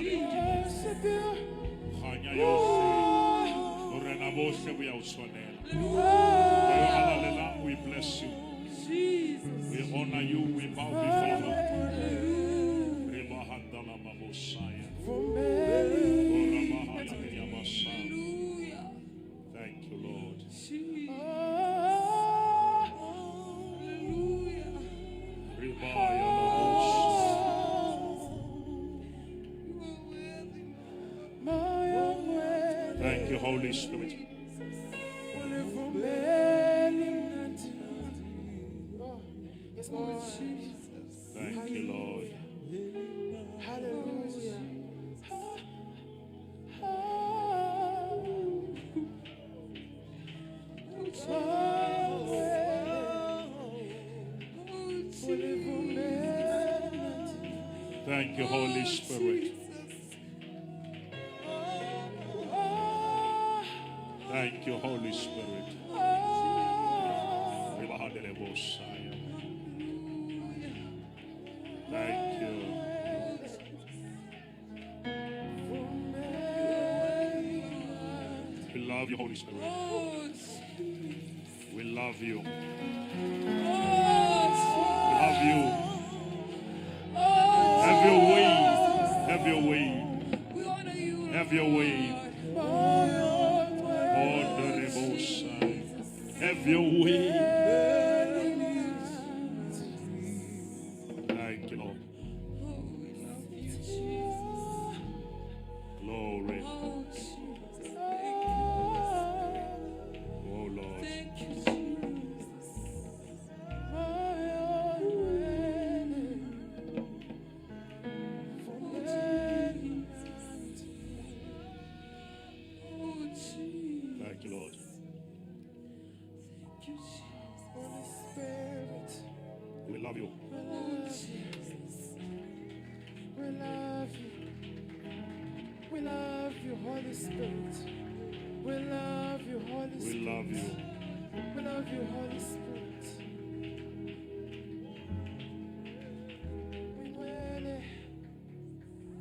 Worship you. Kganya yohle. Morena bohle bo ya o tshwanela. Moya o halalelang, we bless you. Jesus. We honor you. We bow before you. Rebahandala mabosaya. Orabahalakiyabasa. Hallelujah. Thank you, Lord. Jesus. Hallelujah. Rebaya labosa. You are worthy, Lord. Thank you, Holy Spirit. Yes, Lord. Jesus. Thank you, Lord. Hallelujah. Oh, Jesus. Thank you, Holy Spirit. Jesus. Thank you, Holy Spirit. Rebahandelebosaya. Thank you. We love you, Holy Spirit. Oh, Jesus. We love you. Oh, We love you. Oh, Have your way. Have your way. we honor you. Have your way. Lord. Onderebosaya. Have your way. Thank you, Lord. Oh, we love you, Jesus. Glory. Oh, Jesus. Thank you. Oh, Lord. Thank you, Jesus. Oh, Jesus. Oh, Jesus. Thank you, Lord. Thank you, Jesus. Holy Spirit, We love you. Oh, Jesus. we love you. We love you, Holy Spirit. We love you, Holy We Spirit. love you. We love you, Holy Spirit. We really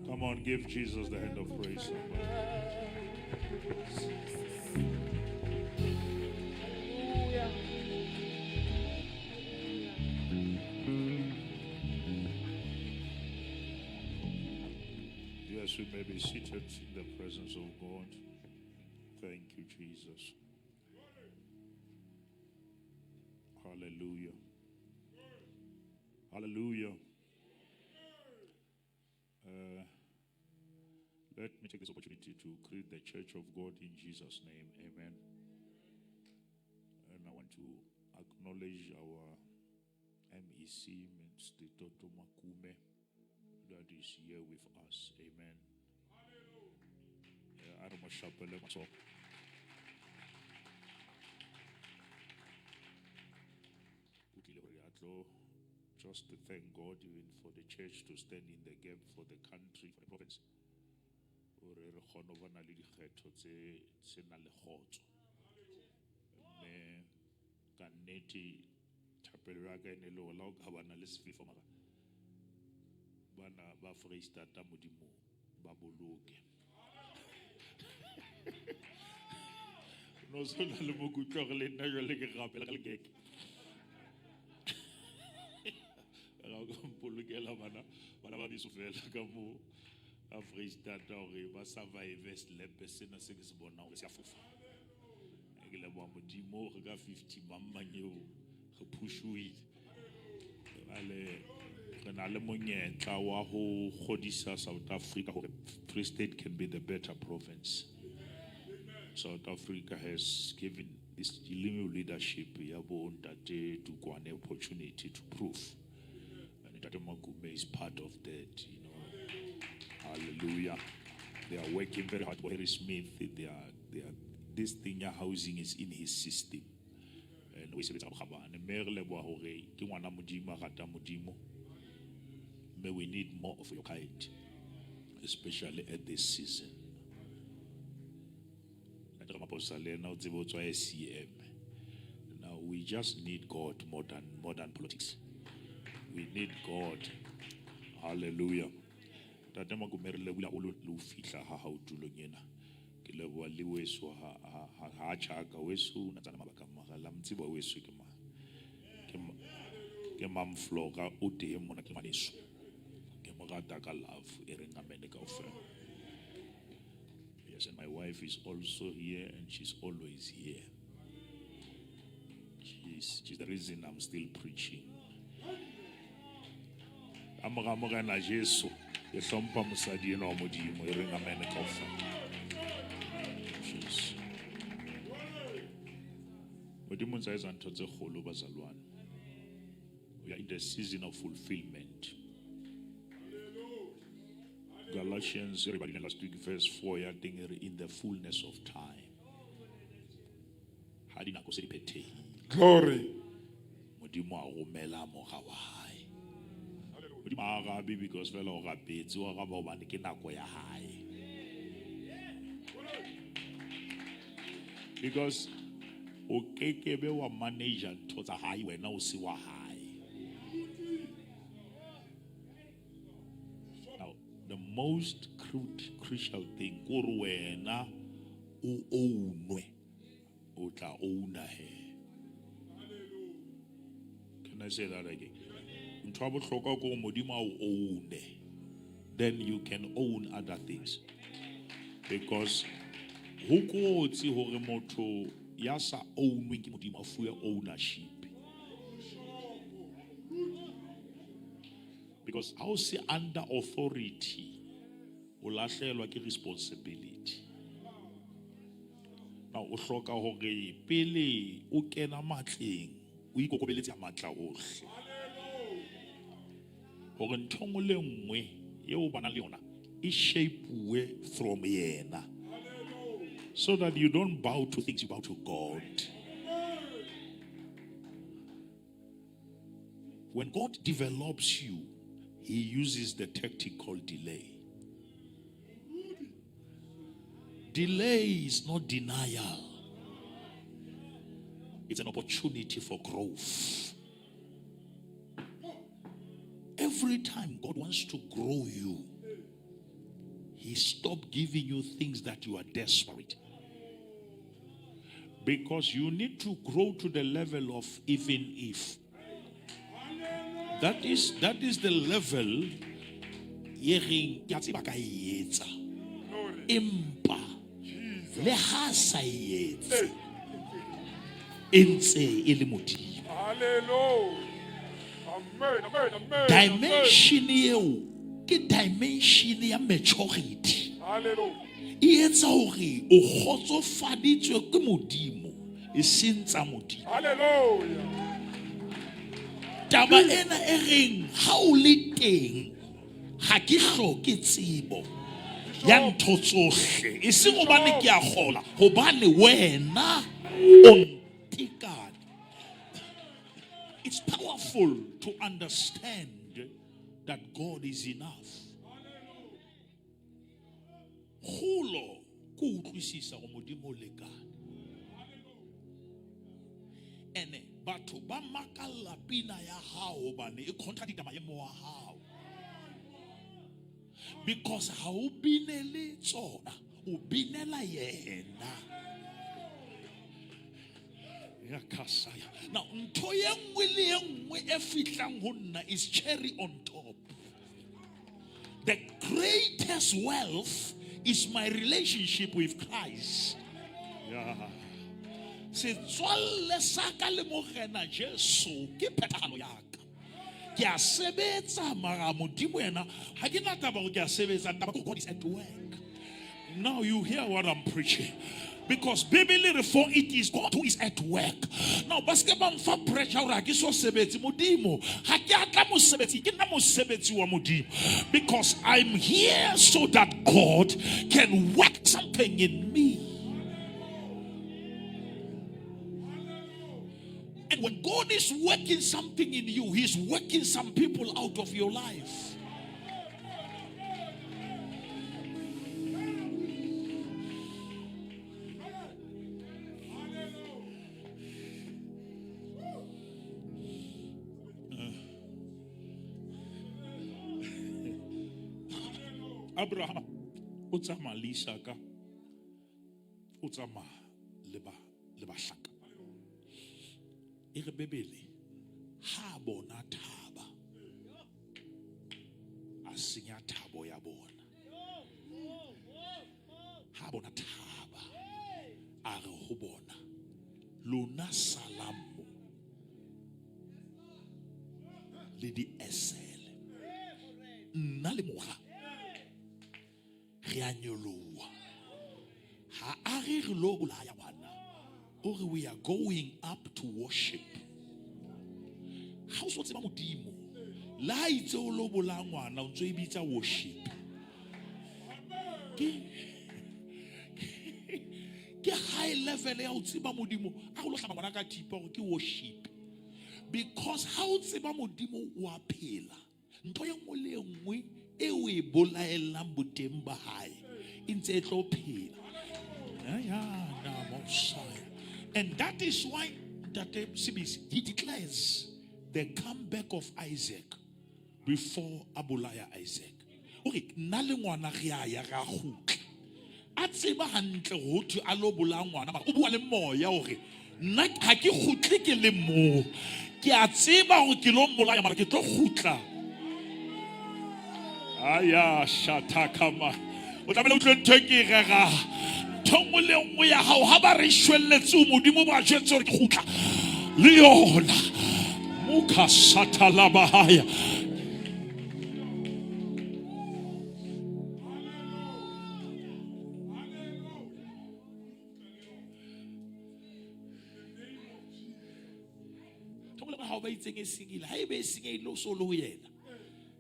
Come on, give Jesus the hand of praise. Somebody. Hallelujah. Yes, we may be seated in the presence of God. Thank you, Jesus. Hallelujah. Hallelujah. Let me take this opportunity to greet the Church of God in Jesus' name. Amen. And I want to acknowledge our MEC, Mr. Toto Makume, that is here with us. Amen. A re mo shapele matsoho. O tlile hore a tlo just to thank God even for the church to stand in the gap for the country, for the province. Hore re kgone ho bana le dikgetho tse se nang le kgotso. Mme ka nnete thapelo ya ka e ne le hore le ha o ka bana le sefefo mara bana ba Freistata Modimo ba boloke. No so na le mo ke utlwa hore le nna jwale ke rapela ka lekeke. Ga o ka mpolokela bana ba beso fela ka mo ka Freistata hore ba survive selepe sena se ke se bonang hore se a fofa. Ke leboha Modimo re ka 50 mang mang eo re phushuhile. Jwale re na le monyetla wa ho kgodisa South Africa hore Free State can be the better province. South Africa has given this new leadership ya bo Ntate Dukwane opportunity to prove. And Ntate Makume is part of that. Hallelujah. They are working very hard. Harry Smith, this thing ya housing is in his system. And we sebetsa ka bokgabane. Mme re leboha hore ke ngwana Modimo, a rata Modimo. Mme we need more of your kind, especially at this season. Ntate Ramaphosa le ena o tsebe ho tswa SCM. Now we just need God more than politics. We need God. Hallelujah. Ntate Makume re lebohile haholo le ho fihla ha hao tulong ena. Ke leboha le weso ha tjhaka weso o na tsana mabaka a mara la mo tseba weso ke mang. Ke Mam Flora o teng mona ke ngwaneso. Ke mo rata ka love e reng amen kaofela. Yes, and my wife is also here and she's always here. She's the reason I'm still preaching. Ka mora Morena Jesu, ke hlompha mosadi enwa wa Modimo, e reng amen kaofela. Jesus. Modimo o ntse a etsa ntho tse kgolo bazalwane. We are in the season of fulfillment. Galatians, everybody last week, verse 4, ya teng e re, in the fullness of time. Ha dinako se di phethehile. Glory. Modimo a romela mora wa hae. Modimo ha arabe because fela o rapetse, o araba hobane ke nako ya hae. Because o kekebe wa manage ntho tsa hae wena o se wa hae. Now, the most crucial thing ke hore wena o ownwe, o tla owna he. Can I say that again? Ntho ya bohlokwa ke hore Modimo a o own-e. Then you can own other things. Because ho kotsi hore motho ya sa ownweng ke Modimo a fuwe ownership. Because ha o se under authority, o lahlehelwa ke responsibility. Now o hloka hore pele o kena matleng, o ikokobeletse matla ohle. Hore ntho nngwe le nngwe eo ba nang le yona e shape-uwe from yena. So that you don't bow to things, you bow to God. When God develops you, he uses the tactic called delay. Delay is not denial. It's an opportunity for growth. Every time God wants to grow you, he stops giving you things that you are desperate. Because you need to grow to the level of even if. That is the level ye reng ke a tseba ka e etsa. Empa le ha sa e etse, e ntse e le Modimo. Hallelujah. Amen, amen, amen. Dimension eo ke dimension ya maturity. Hallelujah. E etsa hore o kgotsofaditswe ke Modimo, e seng tsa Modimo. Hallelujah. Taba ena e reng ha o le teng ha ke hloke tsebo ya ntho tsohle, e seng hobane ke a kgola, hobane wena o ntekane. It's powerful to understand that God is enough. Kgolo ke ho utlwisisa hore Modimo o lekane. Ene batho ba makalla pina ya hao hobane e contradicta maemo a hao. Because ha o binele tsona, o binela yena. Ya kasaya. Now, ntho ye nngwe le ye nngwe e fihlang ho nna is cherry on top. The greatest wealth is my relationship with Christ. Yeah. Setswalle sa ka le Morena Jesu ke phethahalo ya ka. Ke a sebetsa mara Modimo yena ha ke na taba hore ke a sebetsa, taba ke God is at work. Now you hear what I'm preaching. Because Bible for it is God who is at work. Now ba se ba mfa pressure hore ha ke so sebetse Modimo. Ha ke a tla mosebetsi, ke nna mosebetsi wa Modimo. Because I'm here so that God can work something in me. And when God is working something in you, he's working some people out of your life. Abraham o tsamaya le Isaka, o tsamaya le ba le bahlanka. E re Bebele ha bona thaba, a senya thabo ya bona. Ha bona thaba, a re ho bona, lona salang mo le di esele, nna le mora re a nyoloha. Ha a re re lo bolaya ngwana, o re we are going up to worship. Ha o so tseba Modimo, le ha itse o lo bolaya ngwana, o ntso e bitsa worship. Ke high level ya ho tseba Modimo. A go lo hlaba ngwana ka thipa hore ke worship. Because ha o tseba Modimo wa phela, ntho e nngwe le e nngwe e o e bolaelang boteng ba hae e ntse e tlo phela. And that is why Ntate Sibisi, he declares the comeback of Isaac before a bolaya Isaac. Okay, nna le ngwana re a ya ra kgutla. A tseba hantle ho thwe a lo bolaya ngwana, mara o bua le moya hore nna ha ke kgutle ke le moo. Ke a tseba hore ke lo mmolaya, mara ke tlo kgutla. Aya shatakama. O tlamehile o utlwe ntho e ke e rerang. Ntho e nngwe le nngwe ya hao, ha ba re shwelletse ho Modimo, ba jwetse hore ke kgutla le yona. Muka satalabahaya. Ntho e nngwe le nngwe ha o ba itseng e senyehile, ha ebe e senyehile o so le ho yena,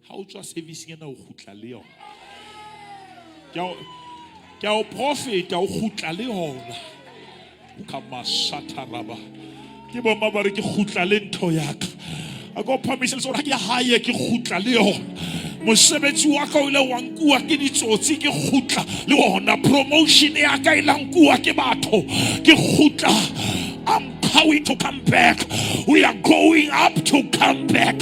ha o tswa serviceng ena o kgutla le yona. Ke a o profeta, o kgutla le yona. O ka masatharaba. Ke bomma ba re ke kgutla le ntho ya ka. A ko phamise letsoho, ha ke ya hae ke kgutla le yona. Mosebetsi wa ka o ile wa nkuwa ke ditsotsi, ke kgutla le ona. Promotion ya ka e la nkuwa ke batho, ke kgutla. I'm going to come back. We are going up to come back.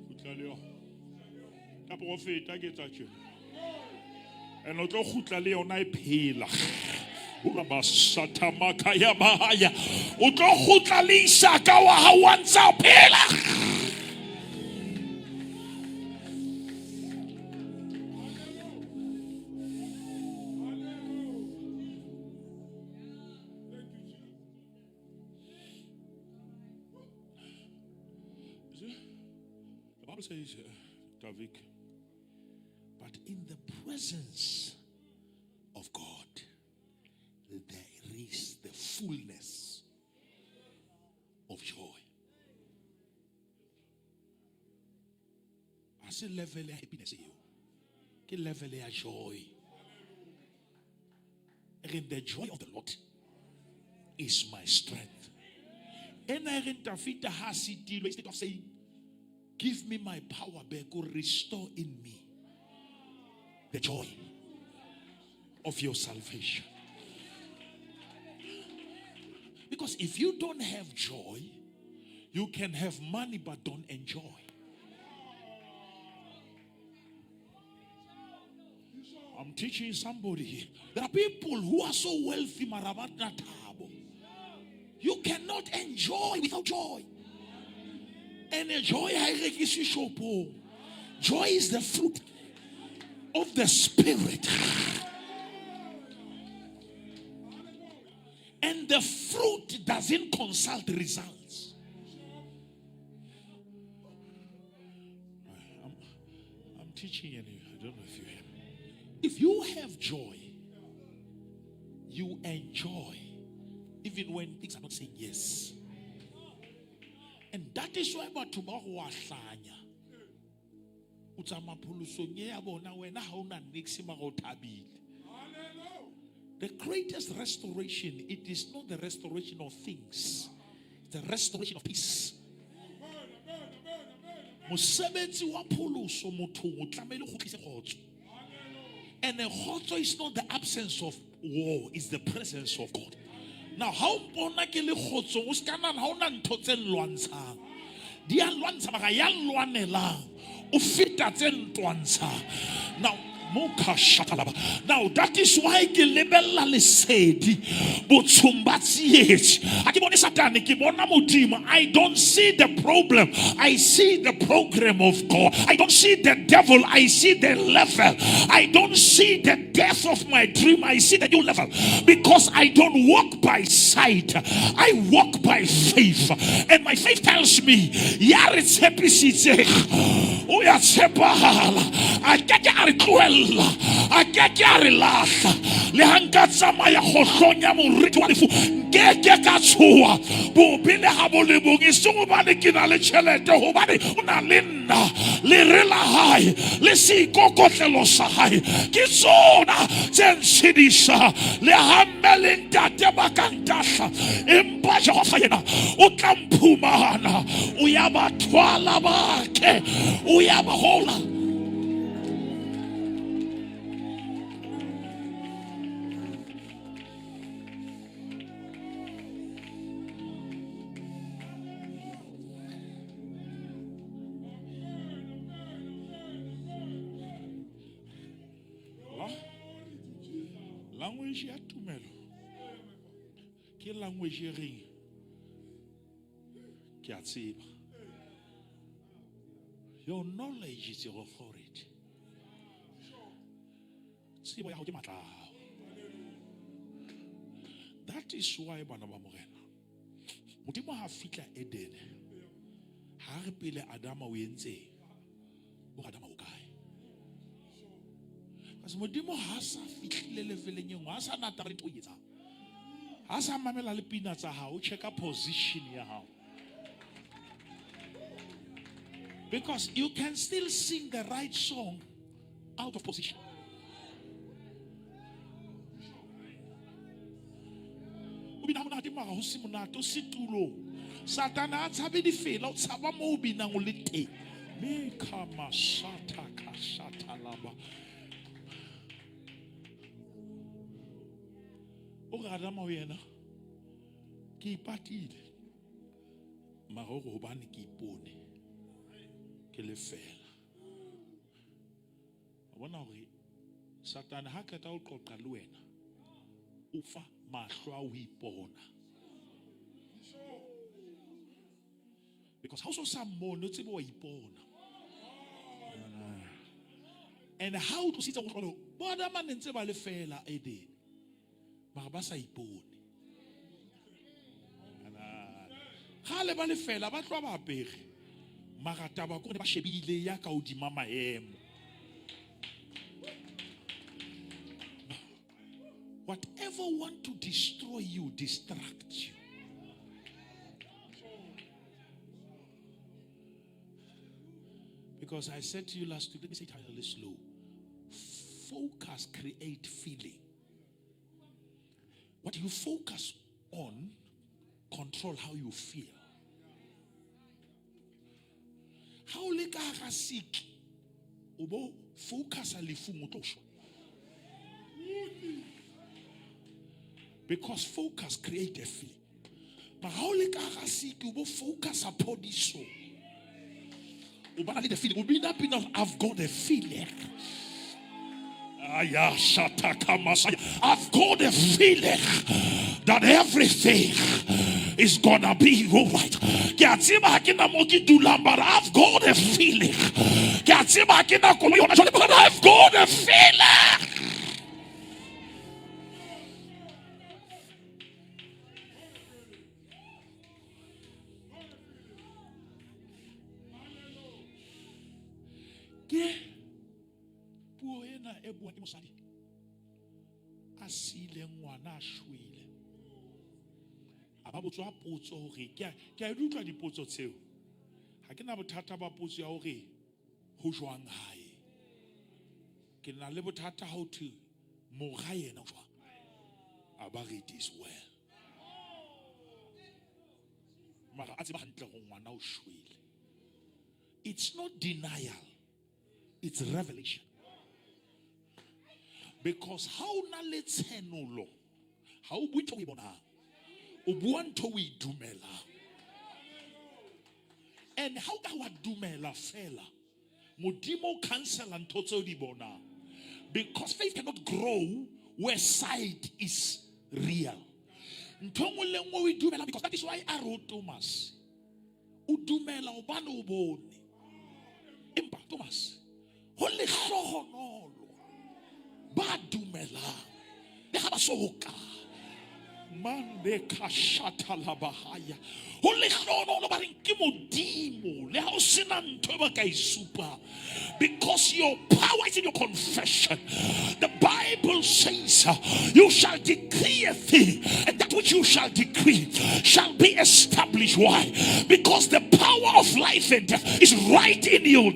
Kgutla le yona. Ka profeta ke tsa tjena. And o tlo kgutla le yona e phela. Ura basatha makaya bahaya. O tlo kgutla le Isaka wa hao wa ntse a phela. The Bible says, David, but in the presence of God, there is the fullness of joy. Ha se level ya happiness eo, ke level ya joy. Re the joy of the Lord is my strength. Ena e reng Dafita ha sitilwe, instead of saying, give me my power back, or restore in me the joy of your salvation. Because if you don't have joy, you can have money but don't enjoy. I'm teaching somebody here. There are people who are so wealthy, mara ba na thabo. You cannot enjoy without joy. And joy ha e rekiswe shopong. Joy is the fruit of the Spirit. And the fruit doesn't consult results. I'm teaching you. I don't know if you hear me. If you have joy, you enjoy even when things are not saying yes. And that is why batho ba go ahlanya. O tsamaya pholosong e ya bona, wena ha o na niks mara o thabile. The greatest restoration, it is not the restoration of things, it's the restoration of peace. Mosebetsi wa pholoso mothong o tlamehile o kgutlise kgotso. And the kgotso is not the absence of war, it's the presence of God. Now, ha o mpona ke le kgotsong, o ska nahana ha hona ntho tse nlwantshang. Di a lwantsha mara ya nlwanelang, o feta tse ntwantshang. Now, now that is why ke lebella lesedi botshong ba tsietsi. Ha ke bone Satane, ke bona Modimo. I don't see the problem, I see the program of God. I don't see the devil, I see the level. I don't see the death of my dream, I see the new level. Because I don't walk by sight, I walk by faith. And my faith tells me, ya re tshepisitse, o ya tshepahala, a keke a re tlohella, a keke a re lahla. Le ha nka tsamaya kgohlong ya moriti wa lefu, nkeke ka tshoha bobe le ha bo le bong. E seng hobane ke na le tjhelete, hobane o na le nna. Lere la hae le seikokotlelo sa hae ke tsona tse ntshedisang. Le ha mme le ntate ba ka ntahla, empa Jehova yena o tla mphumana. O ya ba thwala bakhe, o ya ba hola. Language ya tumelo ke language e reng ke a tseba. Your knowledge is your authority. Tsebo ya hao ke matla a hao. That is why bana ba Morena, Modimo ha fihla Edene, ha re pele Adama o entseng, o re Adama o kae? Because Modimo ha sa fihlile leveleng e nngwe, ha sa na taba le ntho o e etsang, ha sa mamela le pina tsa hao, o checka position ya hao. Because you can still sing the right song out of position. O bina monate mara ho se monate, o se tulong. Satana a tshabe difela, o tshaba moo o binang o le teng. Me kama sata ka sata laba. O re Adama ho yena, ke ipatile, mara o re hobane ke ipone ke le fela. O bona hore Satane ha qeta ho qoqa le wena, o fa mahlo a ho ipona. Because ha o so sa mmone, o tsebe wa ipona. And ha o tlositse go tlolo, bo Adama ne ntse ba le fela Eden, mara ba sa ipone. Kgale ba le fela, ba tloha ba apere, mara taba ke hore ba shebile ya ka hodima maemo. Whatever want to destroy you, distract you. Because I said to you last week, let me say it a little slow. Focus create feeling. What you focus on, control how you feel. Ha o le ka hara sick, o bo focus lefung o tlo shwa. Because focus create a feeling. But ha o le ka hara sick, o bo focus phodiso. O bana le the feeling. O bina pina, I've got a feeling. I've got a feeling that everything is gonna be all right. Ke a tseba ha ke na mo ke dulang, but I've got a feeling. Ke a tseba ha ke na koloi hona jwale, but I've got a feeling. Ke puo ena e buang ke mosadi a siileng ngwana a shwele. A ba botswa potso hore ke a di utlwa dipotso tseo. Ha ke na bothata ba potso ya hore ho jwang hae. Ke na le bothata ha ho thwe mora yena o jwang. A ba re it is well. Mara a tseba hantle hore ngwana o shwele. It's not denial, it's revelation. Because ha o na le tshenolo, ha o bue ntho o e bonang, o bua ntho o e dumelang. And ha o ka wa dumela fela, Modimo o cancela ntho tseo di bonang. Because faith cannot grow where sight is real. Ntho e nngwe le nngwe o e dumela, because that is why a re ho Thomas, o dumela hobane o bone. Empa Thomas, ho lehlohonolo ba dumelang le ha ba so ho ka. Mande ka shatha la bahaya. Ho lehlohonolo ba reng ke Modimo le ha o sena ntho e ba ka e supang. Because your power is in your confession. The Bible says, you shall decree a thing, and that which you shall decree shall be established. Why? Because the power of life and death is right in you,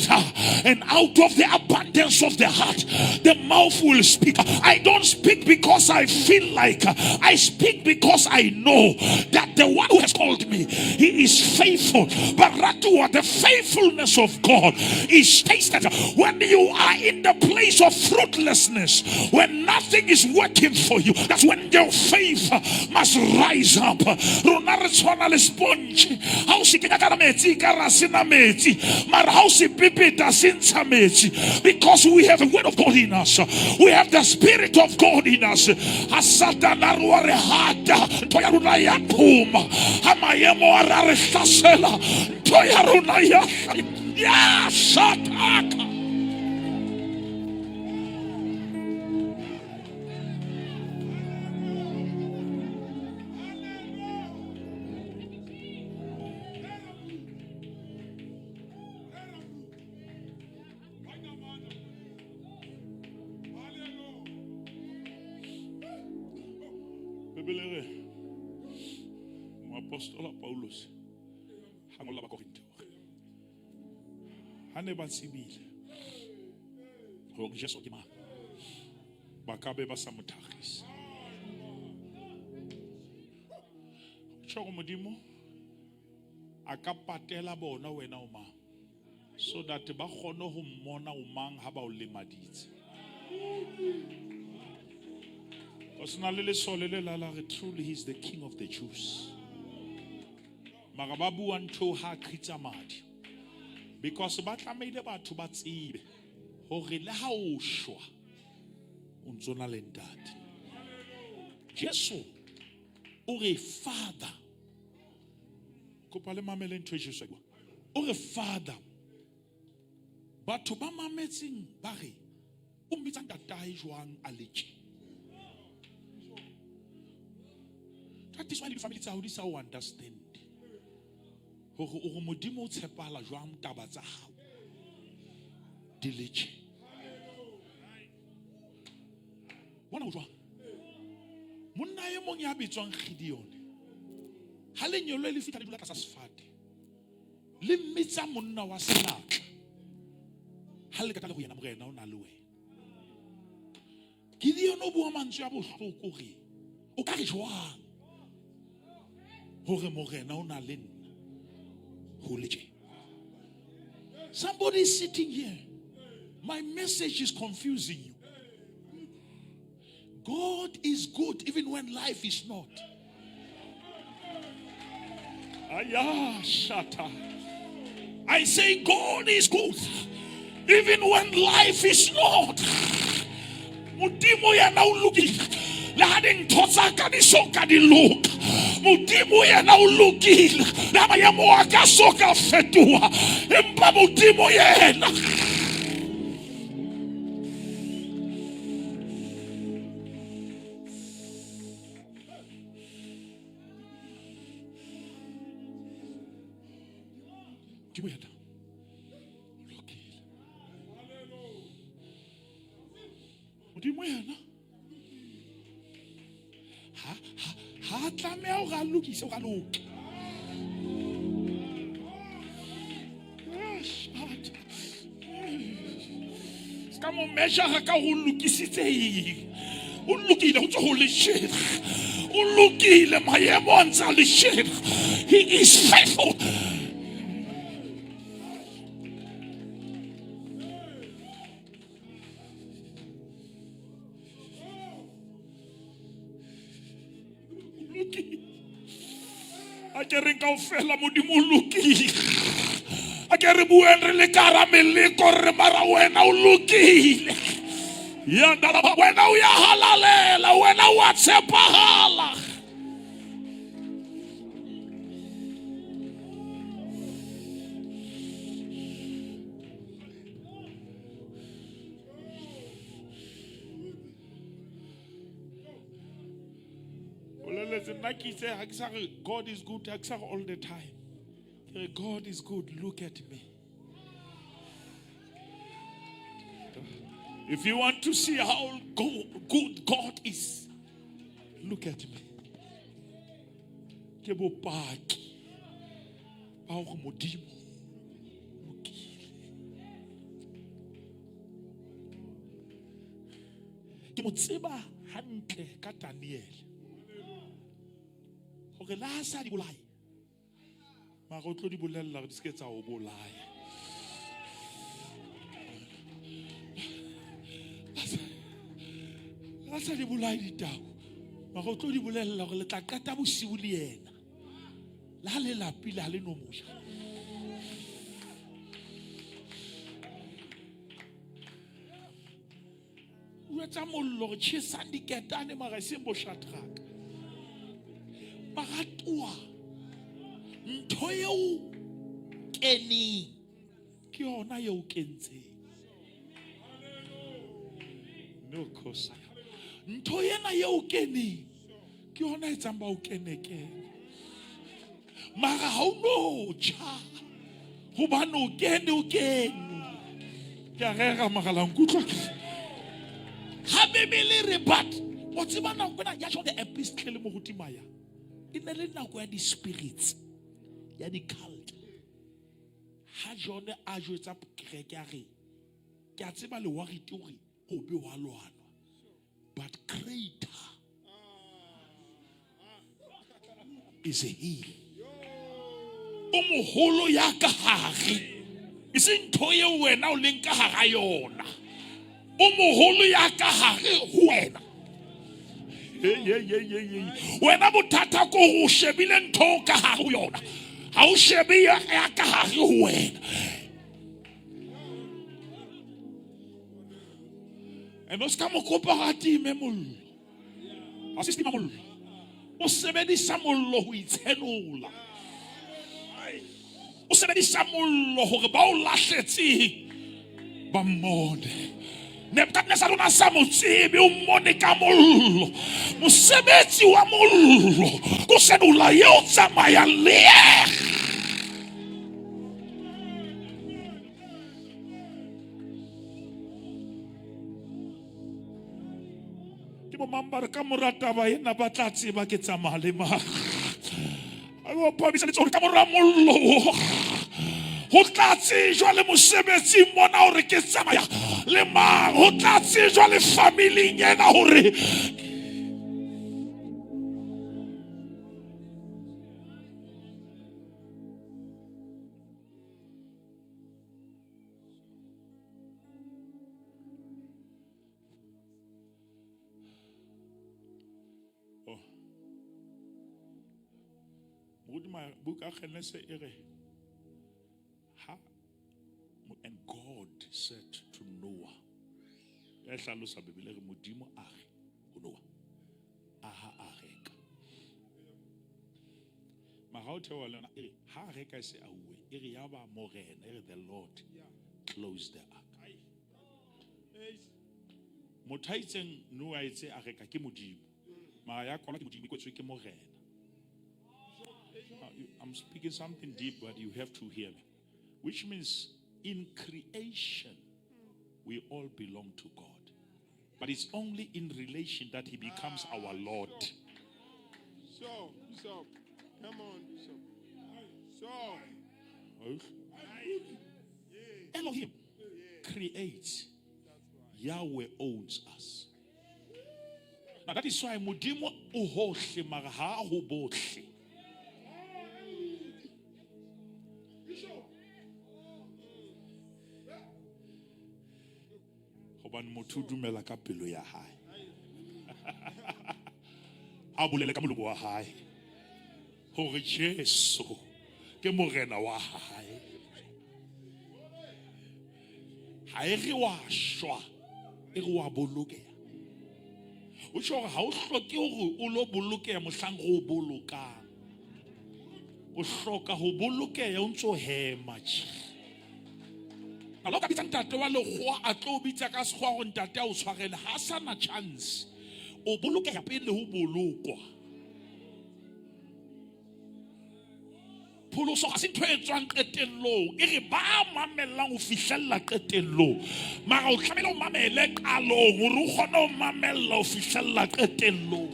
and out of the abundance of the heart, the mouth will speak. I don't speak because I feel like. I speak because I know that the one who has called me, he is faithful. But Ratua, the faithfulness of God is tasted when you are in the place of fruitlessness, when nothing is working for you. That's when your faith must rise up. Rona re tshwana le sponge. Ha o se kenya ka metsi, ka ra sena metsi. Mara ha o se pepeta, se ntsha metsi. Because we have the word of God in us. We have the Spirit of God in us. Ha Satan a re wa re hata, ntho ya rona ya phuma. Ha maemo a re a re hlasela, ntho ya rona ya ya shataka. Bibele re moapostola Paulus ha ngolla Bakorinthe ha ne ba tsebile hore Jesu ke mang, ba ka be ba sa mo thakgise. Tjho hore Modimo a ka patela bona wena o mang, so that ba kgone ho mmona o mang ha ba o lemaditse. Because na le lesole le la la re, truly he is the king of the Jews. Mara ba bua ntho ha qhitsa madi. Because ba tlamehile batho ba tsebe hore le ha o shwa o ntso na le ntate. Jesu o re Father. Kopa le mamele ntho e Jesu a e buang. O re Father. Batho ba mametseng ba re o mmitsa ntatae jwang a le tje? That is why the family tsa hao di sa o understand. Hore o re Modimo o tshepahala jwang taba tsa hao di le tje. Bona o jwang? Monna e mong ya bitswang Gideon, ha lenyolo le fihla le dula tlasa sefate, le mmitsa monna wa senatla. Ha le ka le ho yena, morena o na le wena. Gideon o bua mantswe a bohloko re, o ka re jwang hore morena o na le nna ho le tje? Somebody is sitting here. My message is confusing you. God is good even when life is not. Aya, shata. I say God is good even when life is not. Modimo yena o lokile. Le ha dintho tsa ka di so ka di loka. Modimo yena o lokile. Le ha maemo a ka so ka fetoha. Empa Modimo yena. Modimo yena o lokile. Modimo yena ha tlameha hore a lokise hore a loke. Se ka mo measure ka ho lokisitse eng. O lokile ho tswa ho leshela. O lokile maemo a ntse a leshela. He is faithful. A ke reng kaofela Modimo o lokile. A ke re bueng re le ka hara meleko re mara wena o lokile. Ya ndaba wena o ya halalela, wena o a tshepahala. Boleletse nna ke itse ha ke sa re God is good, ha ke sa re all the time. Ke re God is good, look at me. If you want to see how good God is, look at me. Ke bopaki ba hore Modimo o lokile. Ke mo tseba hantle ka Daniel. Hore le ha sa di bolaye, mara o tlo di bolella hore di se ke tsa o bolaya. Le ha sa di bolaye ditau, mara o tlo di bolella hore le tla qeta bosiu le yena. Le ha le lapile, ha le no mo ja. O etsa mollo re tjhesang diketane mara e seng bo Shadrach. Baratuwa, ntho eo keneng ke yona eo kentseng. No khosa. Ntho ena eo keneng ke yona e etsang ba o kenekene. Mara ha o no tjha hobane o kene o kene. Ke a rera mara la nkutlwa. Ha Bibele re but o tseba nako ena ya John the Epistle le moruti Maya e ne le nako ya di-spirits ya di-cult. Ha John a jwetsa kereke a re ke a tseba le worried hore ho be wa lwanwa, but greater is he. O moholo ya ka hare, e seng ntho eo wena o leng ka hara yona. O moholo ya ka hare ho wena. Wena bothata ko o shebile ntho ka hare ho yona, ha o shebe ya ka hare ho wena. And o ska mo kopa hore a time mollo. Ha se setima mollo. O sebedisa mollo ho itshenola. O sebedisa mollo hore ba o lahletseng ba mmone. Nebukadnezar o na sa mo tsebe, o mmone ka mollo. Mosebetsi wa mollo ko senola eo tsamayang le yena. Ke bo mang ba re ka mora taba ena ba tla tseba ke tsamaya le mang. A o phamisa letsoho ka mora mollo ho tla tsejwa le mosebetsing mona hore ke tsamaya le mang, ho tla tsejwa le familing ena hore Oh. Moruti buka Genese e re ha and God said to Noah, ya hlalosa Bibele re Modimo a re ho Noah, aha areka. Mara o theoha le yona e re ha areka e se auwe, e re ya ba Morena, e re the Lord closed the ark. Motho a itseng Noah a etse areka ke Modimo, mara ya kwalwa ke Modimo, e kwetswe ke Morena. I'm speaking something deep, but you have to hear me. Which means in creation, we all belong to God. But it's only in relation that he becomes our Lord. So, come on, Bishop. So, Elohim creates. Yahweh owns us. Now that is why Modimo o hohle mara ha ho bohle. Hobane motho o dumela ka pelo ya hae. A bolele ka molomo wa hae. Hore Jesu ke morena wa hae. Ha e re wa shwa, e re wa bolokeha. O tjho hore ha o hloke hore o lo bolokeha mohlang re o bolokang. O hloka ho bolokeha o ntso hema tje. Alo ka bitsa ntate wa lekgowa a tlo o bitsa ka sekgowa hore ntate a o tshwarele, ha sa na chance. O bolokeha pele ho bolokwa. Pholoso ga se ntho e tswang qetellong, e re ba mamellang ho fihlella qetellong. Mara o tlamehile o mamele qalong hore o kgone ho mamella ho fihlella qetellong.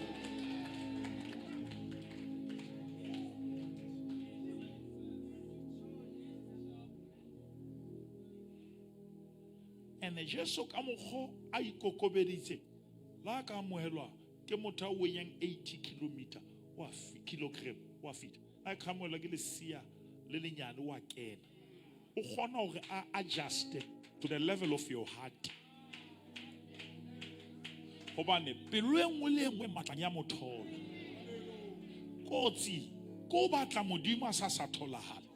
Ene Jesu ka mokgo a ikokobeditse la ka amohelwa ke motho a weighang 80 kilometer wa kilogram wa fita a ka amohelwa ke lesia le lenyane wa kena. O kgona hore a adjuste to the level of your heart. Hobane pelo e nngwe le e nngwe matlang ya mothola. Kotsi ko batla Modimo a sa sa tholahale.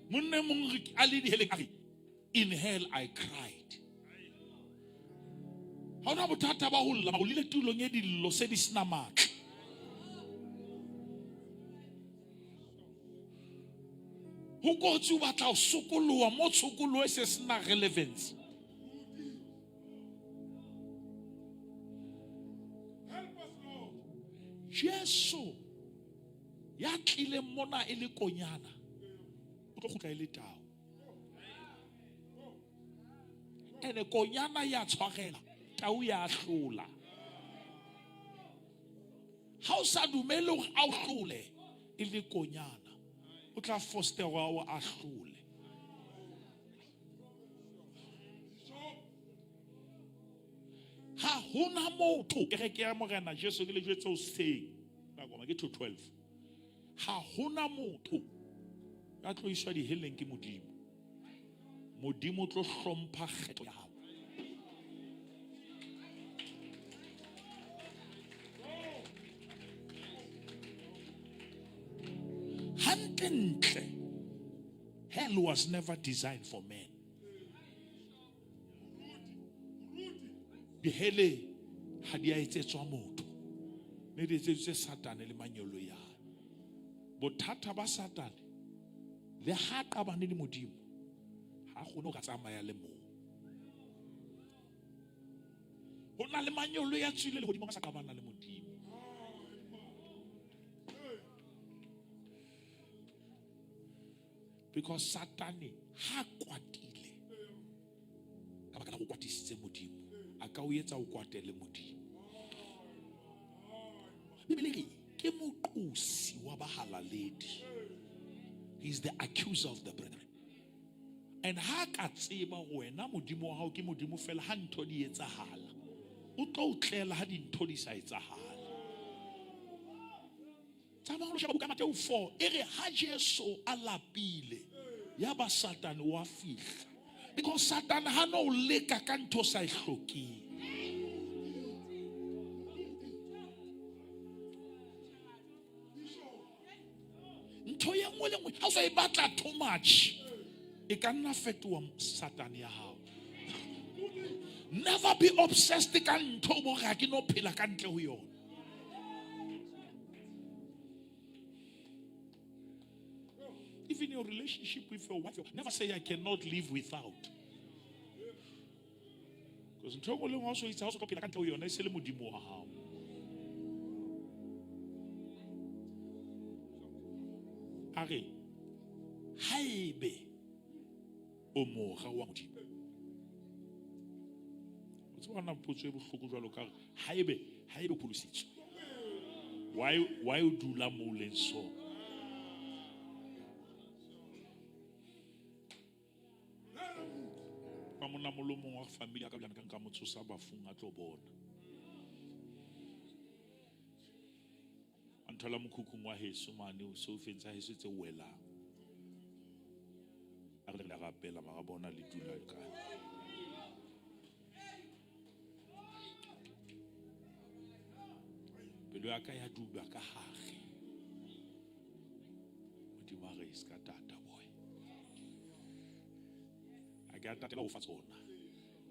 Monna e mong re a le diheleng a re, in hell I cried. Ha ona bothata ba ho lla, o lile tulong e dillo se di sena matla. Ho kotsi o batla ho sokoloha mo tshokoloho e se sena relevance. Help us, Lord. Jesu ya tlileng mona e le konyana o tlo kgutla e le tau. Ene konyana ya tshwarela, tau ya hlola. Ha o sa dumele hore a o hlole e le konyana, o tla fosterwa o a hlole. Ha hona motho kereke ya Morena Jesu ke le jwetse hoseng nako ke 2:12. Ha hona motho ya tlo iswa diheleng ke Modimo. Modimo o tlo hlompha kgetho ya hao. Hantle-ntle, hell was never designed for men. Dihele ha di a etsetswa motho, ne di etseditswe Satane le mangeloi a hae. Bothata ba Satane le ha qabane le Modimo, ha kgone ho ka tsamaya le mong. Ho na le mangeloi a tswile lehodimong a sa qabana le Modimo. Because Satane ha kwatile ka baka la go kwatisitse Modimo, a ka o etsa o kwatele Modimo. Bibele re ke moqosi wa bahalaledi. He is the accuser of the brethren. And ha ka tseba hore wena Modimo wa hao ke Modimo fela ha ntho di etsahala, o tlo o tlela ha dintho di sa etsahale. Tsamaya o lo sheba buka ya Mateo 4 e re ha Jesu a lapile ya ba Satane wa fihla. Because Satane ha no leka ka ntho sa e hlokeng. Ntho ye nngwe le nngwe ha o sa e batla too much, e ka nna fetoha Satane ya hao. Never be obsessed ka ntho bo re ha ke no phela ka ntle ho yona. Even your relationship with your wife, never say I cannot live without. Because ntho e nngwe le nngwe ha o so itse ha o so tlo phela ka ntle ho yona, e se le Modimo wa hao. A re, haebe o mora wa Modimo. O tseba na potso e bohloko jwalo ka hore haebe, haebe o pholositswe, why o dula moo o leng so? Ka monna molomong wa family ya ka bjana ka nka mo tsosa bafung a tlo bona. A nthola mokhukhung wa heso mane o soufeng sa heso tse welang. A re le rapela mara bona le dula kae. Pelo ya ka ya duba ka hare. Modimo a re se ka tata boy. Ha ke a tatela ho fa tsona.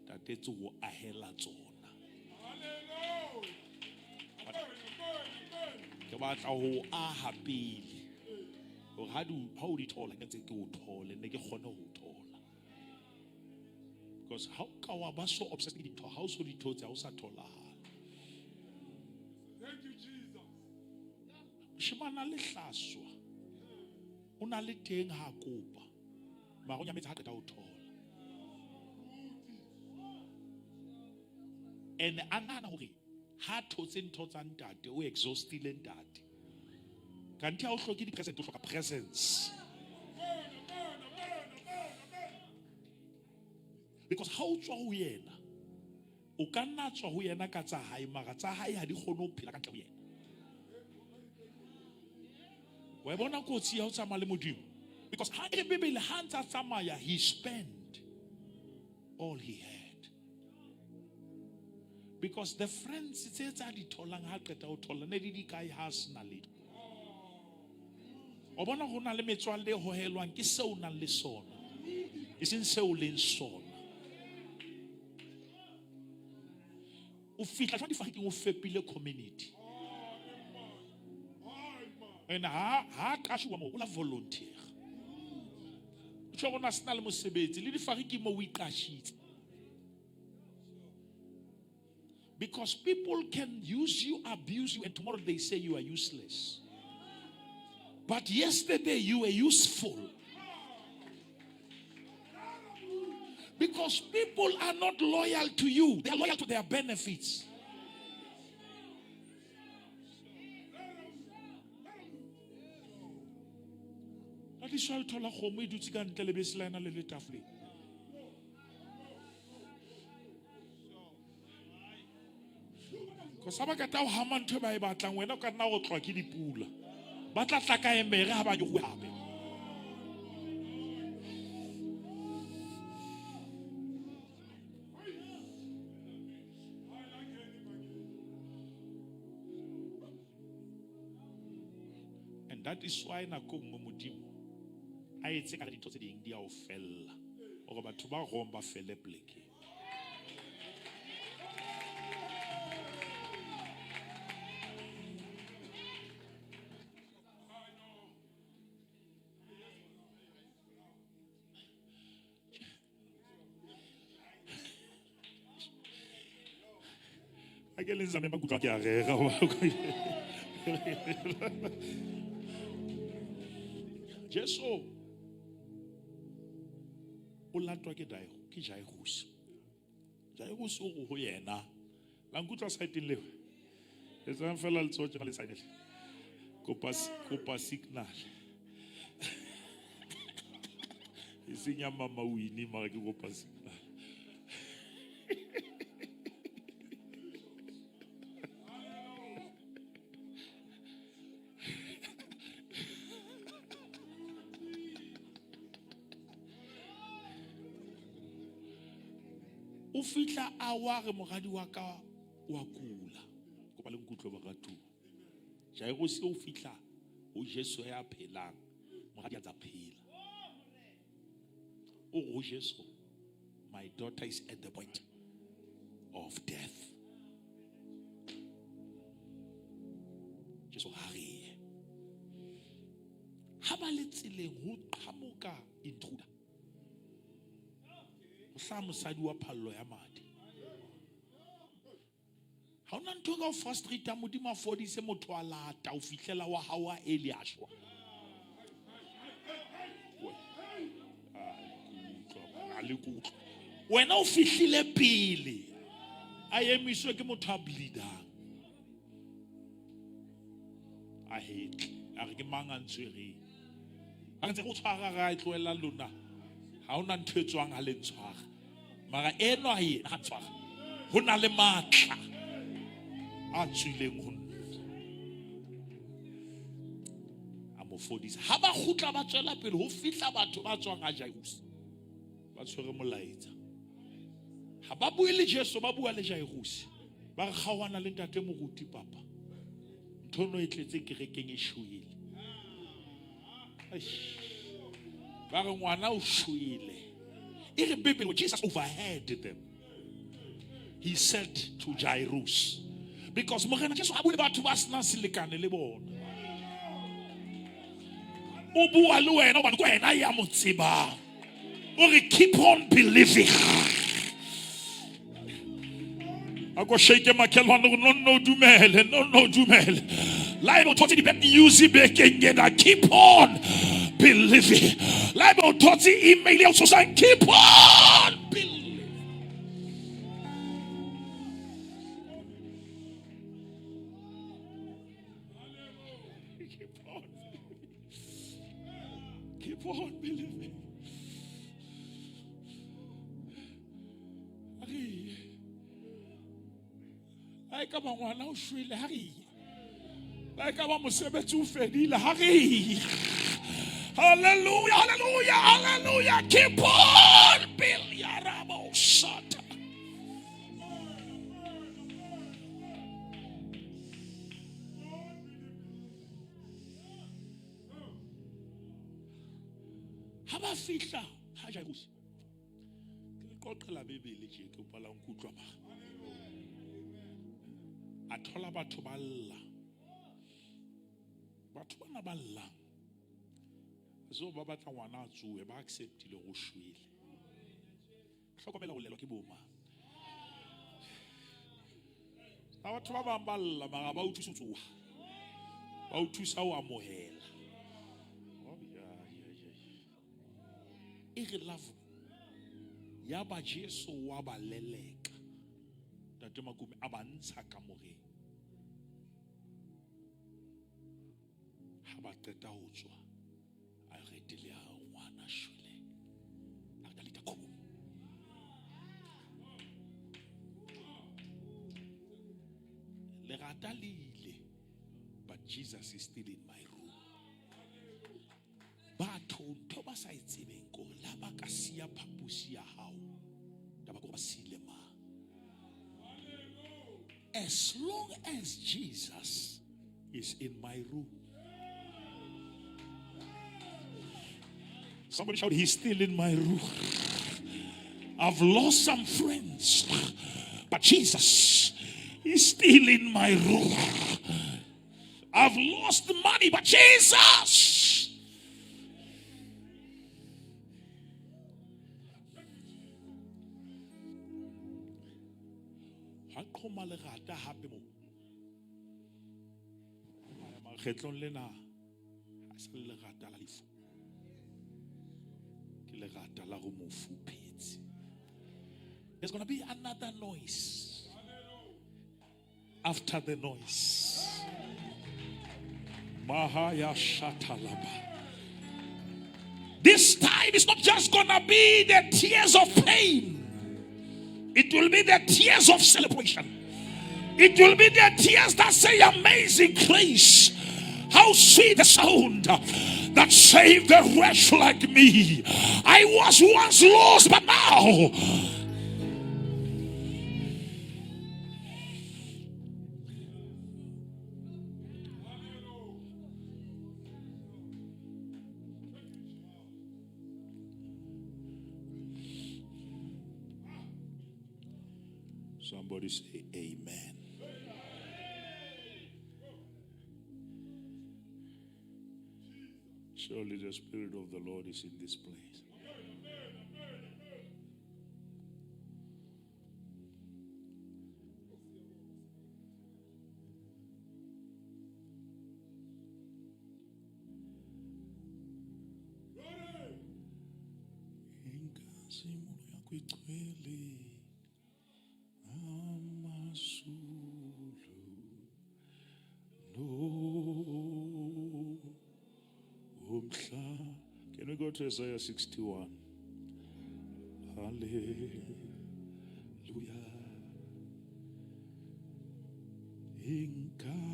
Tatetse ho ahela tsona. Ke batla ho aha pele. Hore ha di ha o di thola ke ntse ke o thole ne ke kgone ho o thola. Because ha o ka wa ba so obsessed ke dintho ha o so di thotse ha o sa tholahala. Thank you, Jesus. Moshemane a lehlaswa o na le teng ha kopa mara o nyametse ha qeta ho thola. And a nahana hore ha thotse ntho tsa ntate o exhaustile ntate. Kanti ha o hloke di-present o hloka presence. Because ha o tswa ho yena o ka nna tswa ho yena ka tsa hae mara tsa hae ha di kgone ho phela ka ntle ho yena. Wa e bona kotsi ya ho tsamaya le Modimo? Because ha e Bibele ha ntsa tsamaya he spent all he had. Because the friends tse tsa di tholang ha qeta ho thola ne di di kae ha sena letho. O bona ho na le metswalle e hohelwang ke seo o nang le sona, e seng seo o leng sona. O fihla jwang difariking o fepile community. And ha ha qashuwa moo o la volunteer. O tjho rona sena le mosebetsi le difariking moo o iqashitse. Because people can use you, abuse you, and tomorrow they say you are useless. But yesterday you were useful. Because people are not loyal to you, they are loyal to their benefits. That is why thola kgomo e dutse ka ntle lebese la ena le le tafoleng. Because ha ba qeta ho hama ntho e ba e batlang wena o ka nna go tlwa ke dipula. Ba tla tla ka emere ha ba di go hape. And that is why nako nngwe Modimo a etse ka dintho tse ding di a o fella hore batho ba wrong ba fele plekeng. A ke le nzame ba kutlwa ke a rera. Jesu o latwa ke Daigo ke Jairus. Jairus o re ho yena la nkutlwa saeteng leo. Etsang fela letsoho tjena le saenele. Kopa kopa signal. E seng ya mama Winnie mara ke kopa signal. O fihla a wa re moradi wa ka wa kula. Kopa le nkutlwe baratuwa. Jairus o fihla ho Jesu ya phelang, moradi a tsa phela. O re ho Jesu, my daughter is at the point of death. Jesu ha re ye. Ha ba le tseleng ho qhamoka intruder. Ho hlaha mosadi wa phallo ya madi. Ha hona ntho e ka o frustrate Modimo a fodise motho a lata ho fihlela wa hao a Eli a shwa. A le kutlwa. Wena o fihlile pele a emiswe ke motho a bleedang. A hetle a re ke mang a ntshwereng. A ntse go tshwara ga e tlohela lona. Ha hona ntho e tswang ha le ntshwara. Mara enwa yena ha ntshwara. Ho na le matla a tswileng ho nna. A mo fodisa. Ha ba kgutla ba tswela pele ho fihla batho ba tswang ha Jairus. Ba tshwere molaetsa. Ha ba bue le Jesu ba bua le Jairus. Ba re kgaohana le ntate moruti papa. Ntho no e tletse kerekeng e shwele. Eish. Ba re ngwana o shwele. E re Bibele, Jesus overheard them. He said to Jairus, because Morena Jesu a bue le batho ba senang selekane le bona. O bua le wena hobane ke wena ya mo tsebang. O re keep on believing. A ko shake makhelwane gore no no dumele, no no dumele. La ebe o thotse di-bad news bekeng ena, keep on believing. La ebe o thotse email ya o tshosang, keep on believing. Keep on believing. Keep on believing. Ha re ye. Ha e ka ba ngwana o shwele, ha re ye. La e ka ba mosebetsi o fedile, ha re ye. Hallelujah, hallelujah, hallelujah. Keep on believing. Sata. Ha ba fihla ha Jairus, ke le qoqela Bibele tje, ke kopa la nkutlwa ba. A thola batho ba lla. Batho bana ba llang. So ba batla ngwana a tsohe, ba acceptile go shwele. Hlokomela ho llelwa ke boma. Ha batho ba bang ba lla mara ba o thusa ho tsoha. Ba o thusa ho amohela. Oh, yeah. E re love. Ya ba Jesu wa ba leleka. Ntate Makume a ba ntsha kamoreng. Ha ba qeta ho tswa, a retele ha ngwana shwele. A re Talita kum. Lerata le ile, but Jesus is still in my room. Batho ntho ba sa e tsebeng ko la ba ka siya phaposi ya hao, taba ko ba siile mang. As long as Jesus is in my room. Somebody shout, he's still in my room. I've lost some friends, but Jesus is still in my room. I've lost money, but Jesus. Ha qhoma lerata hape mo. Makgetlong lena ha se le lerata la lefu. Ke lerata la ho mofu phetse. There's going to be another noise after the noise. Mahaya Shatalaba. This time it's not just going to be the tears of pain. It will be the tears of celebration. It will be the tears that say, amazing grace. How sweet the sound that saved a wretch like me. I was once lost, but now. Somebody say amen. Surely the Spirit of the Lord is in this place. Inkazimulo yakho igcwele amazulu no umhla. Can we go to Isaiah 61? Hallelujah. Inkazimulo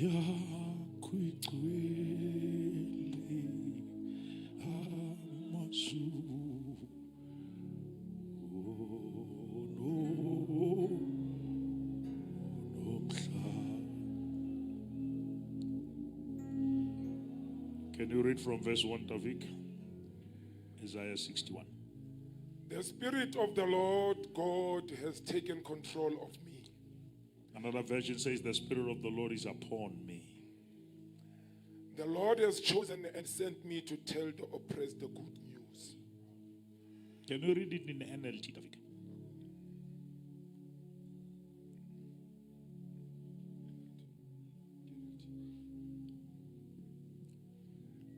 yakho igcwele amazulu no nomhlaba. Can you read from verse 1, Tavik? Isaiah 61. The Spirit of the Lord God has taken control of me. Another version says, The Spirit of the Lord is upon me. The Lord has chosen and sent me to tell the oppressed the good news. Can you read it in the NLT, Tavik?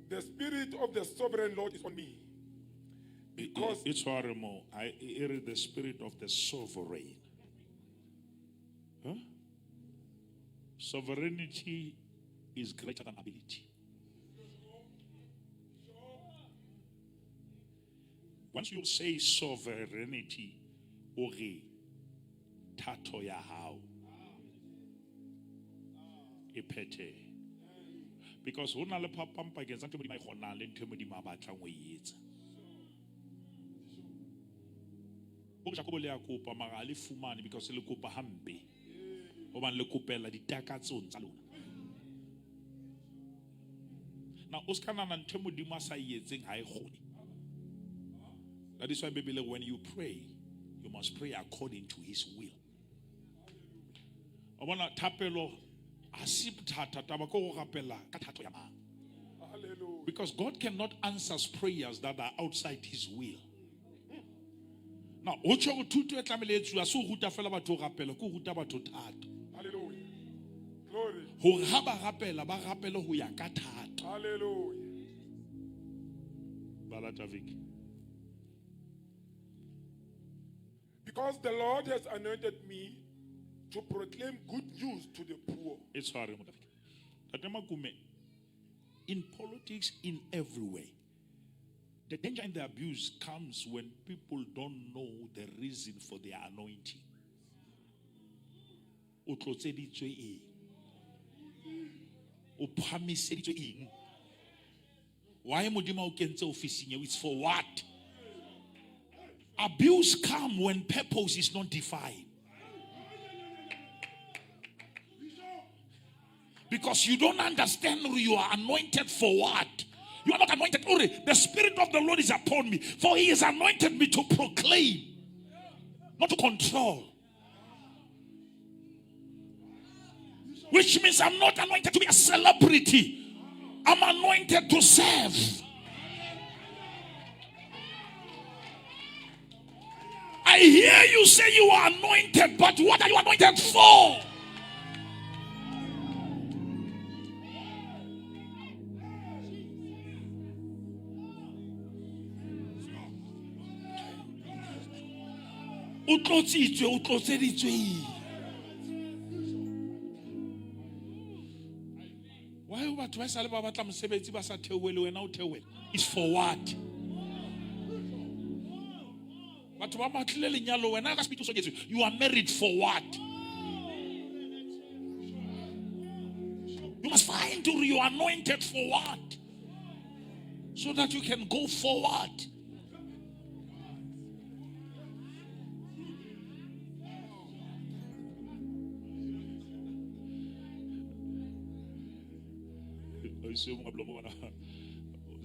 The Spirit of the Sovereign Lord is on me. Because It's horrible. I hear the spirit of the sovereign. Huh? Sovereignty is greater than ability. Once you say sovereignty, ore thato ya hao e phethe. Because ho na le phapang pakeng tsa ntho e Modimo a e kgonang le ntho e Modimo a batlang ho e etsa. Bo Jakobo le a kopa mara ha le fumane because le kopa hampe. Hobane le kopela ditakatsong tsa lona. Now o ska nahana ntho e Modimo a sa e etseng ha e kgone. That is why Bible, when you pray, you must pray according to his will. O bona thapelo ha se bothata, taba ke ho rapela ka thato ya mang. Hallelujah. Because God cannot answer prayers that are outside his will. Now, ho tjho hore thuto e tlamehile e etsuwe, ha se ho ruta fela batho ho rapela, ke ho ruta batho thato. Hallelujah. Glory. Hore ha ba rapela, ba rapele ho ya ka thato. Hallelujah. Bala Tavik. Because the Lord has anointed me to proclaim good news to the poor. E tshware mo Tavik. Tate Makume, in politics, in every way, the danger and the abuse comes when people don't know the reason for their anointing. O tlotseditswe eng? O phahamiseditswe eng? Why Modimo a o kentse ofising eo? It's for what? Abuse comes when purpose is not defined. Because you don't understand you are anointed for what. You are not anointed. Uri, the Spirit of the Lord is upon me, for he has anointed me to proclaim, not to control. Which means I'm not anointed to be a celebrity. I'm anointed to serve. I hear you say you are anointed, but what are you anointed for? O tlotsitswe, o tlotseditswe. Why batho ba sale ba batla mosebetsi ba sa theohele, wena o theohele? It's for what? Batho ba batlile lenyalo, wena ka sepiti o so nyetswe. You are married for what? You must find you are anointed for what? So that you can go forward.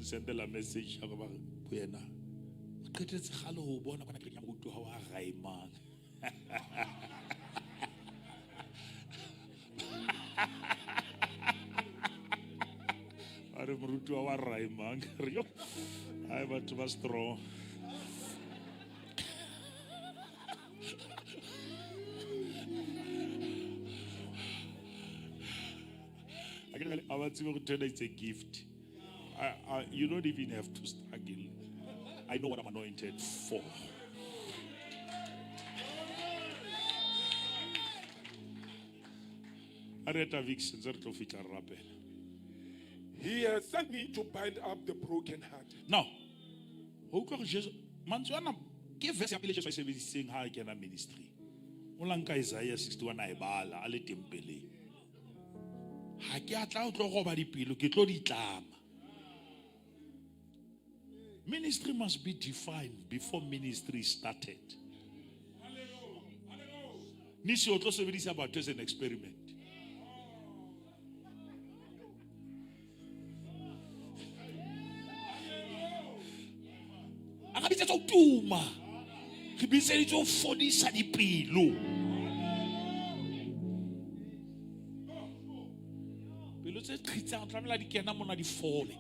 Send la message ya ba go yena. O qetetse kgale ho bona kwana kerekeng ya moruti wa hao a raemang. A re moruti wa wa raemang. Re yo. Ai batho ba strong. It's a gift. You don't even have to struggle. I know what I'm anointed for. He has sent me to bind up the brokenhearted. Now, mantswe ana ke verse ya pele Jesu a e sebedisitseng ha a kena ministry. O la nka Isaiah 61 a e bala a le tempeleng. Ha ke a tla o tlo roba dipelo, ke tlo di tlama. Ministry must be defined before ministry started. Nisi o tlo sebedisa batho as an experiment. tuma. Re bitseditswe ho fodisa dipelo. Pelo tse qhitsang tlamehile di kena mona di fole.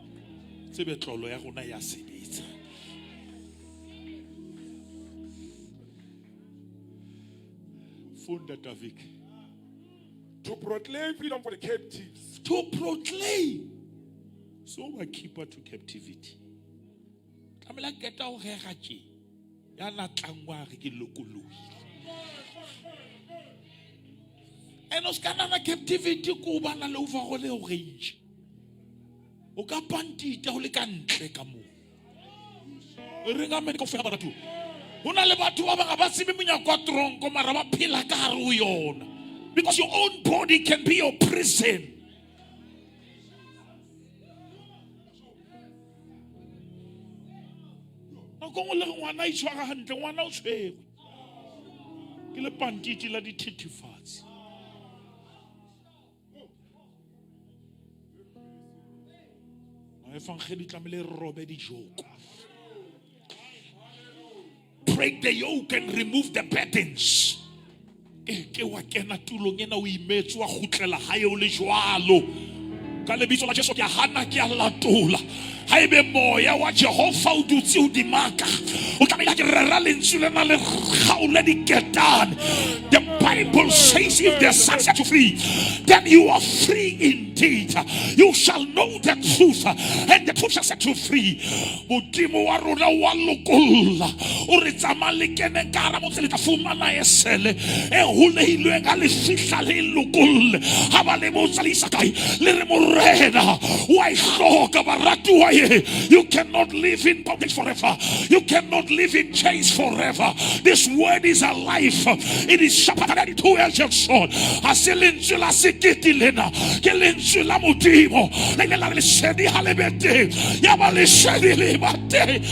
Tsebe tlolo ya rona ya sebetsa. Funda Davik. To proclaim freedom for the captives. To proclaim. So ba keeper to captivity. Tlamehile a qeta ho rera tje. Ya na tlangwa re ke lokolohile. And o ska nahana captivity ko ba na le overall le orange. O ka pantita ho le ka ntle ka moo. E reng amen kaofela baratuwa. Ho na le batho ba bang ha ba tsebe monyako wa tronko mara ba phela ka hare ho yona. Because your own body can be your prison. Nako nngwe le re ngwana a itshwara hantle, ngwana o tshwerwe ke lepantiti la dithethefatsi. Evangeli tlamehile re robe dijoko. Break the yoke and remove the burdens. Ke wa kena tulong ena o imetswe wa kgutlela hae o le jwalo. Ka lebitso la Jesu ke a hana ke a latola. Haebe moya wa Jehova o dutse hodima ka, o tlamehile ke rera lentswe lena le kgaole diketane. The Bible says if the Son set you free, then you are free indeed. You shall know the truth, and the truth shall set you free. Modimo wa rona wa lokolla. O re tsamaya le kene ka hara motse le tla fumana esele e holehilweng ka le fihla le lokolle. Ha ba le botsa le isa kae? Le re morena wa e hloka baratuwa ye. You cannot live in bondage forever. You cannot live in chains forever. This word is alive. It is sharper than any two-edged sword. Ha se lentswe la sekete lena, ke lentswe la Modimo. Le ile la re lesedi ha le be teng. Ya ba lesedi le ba teng.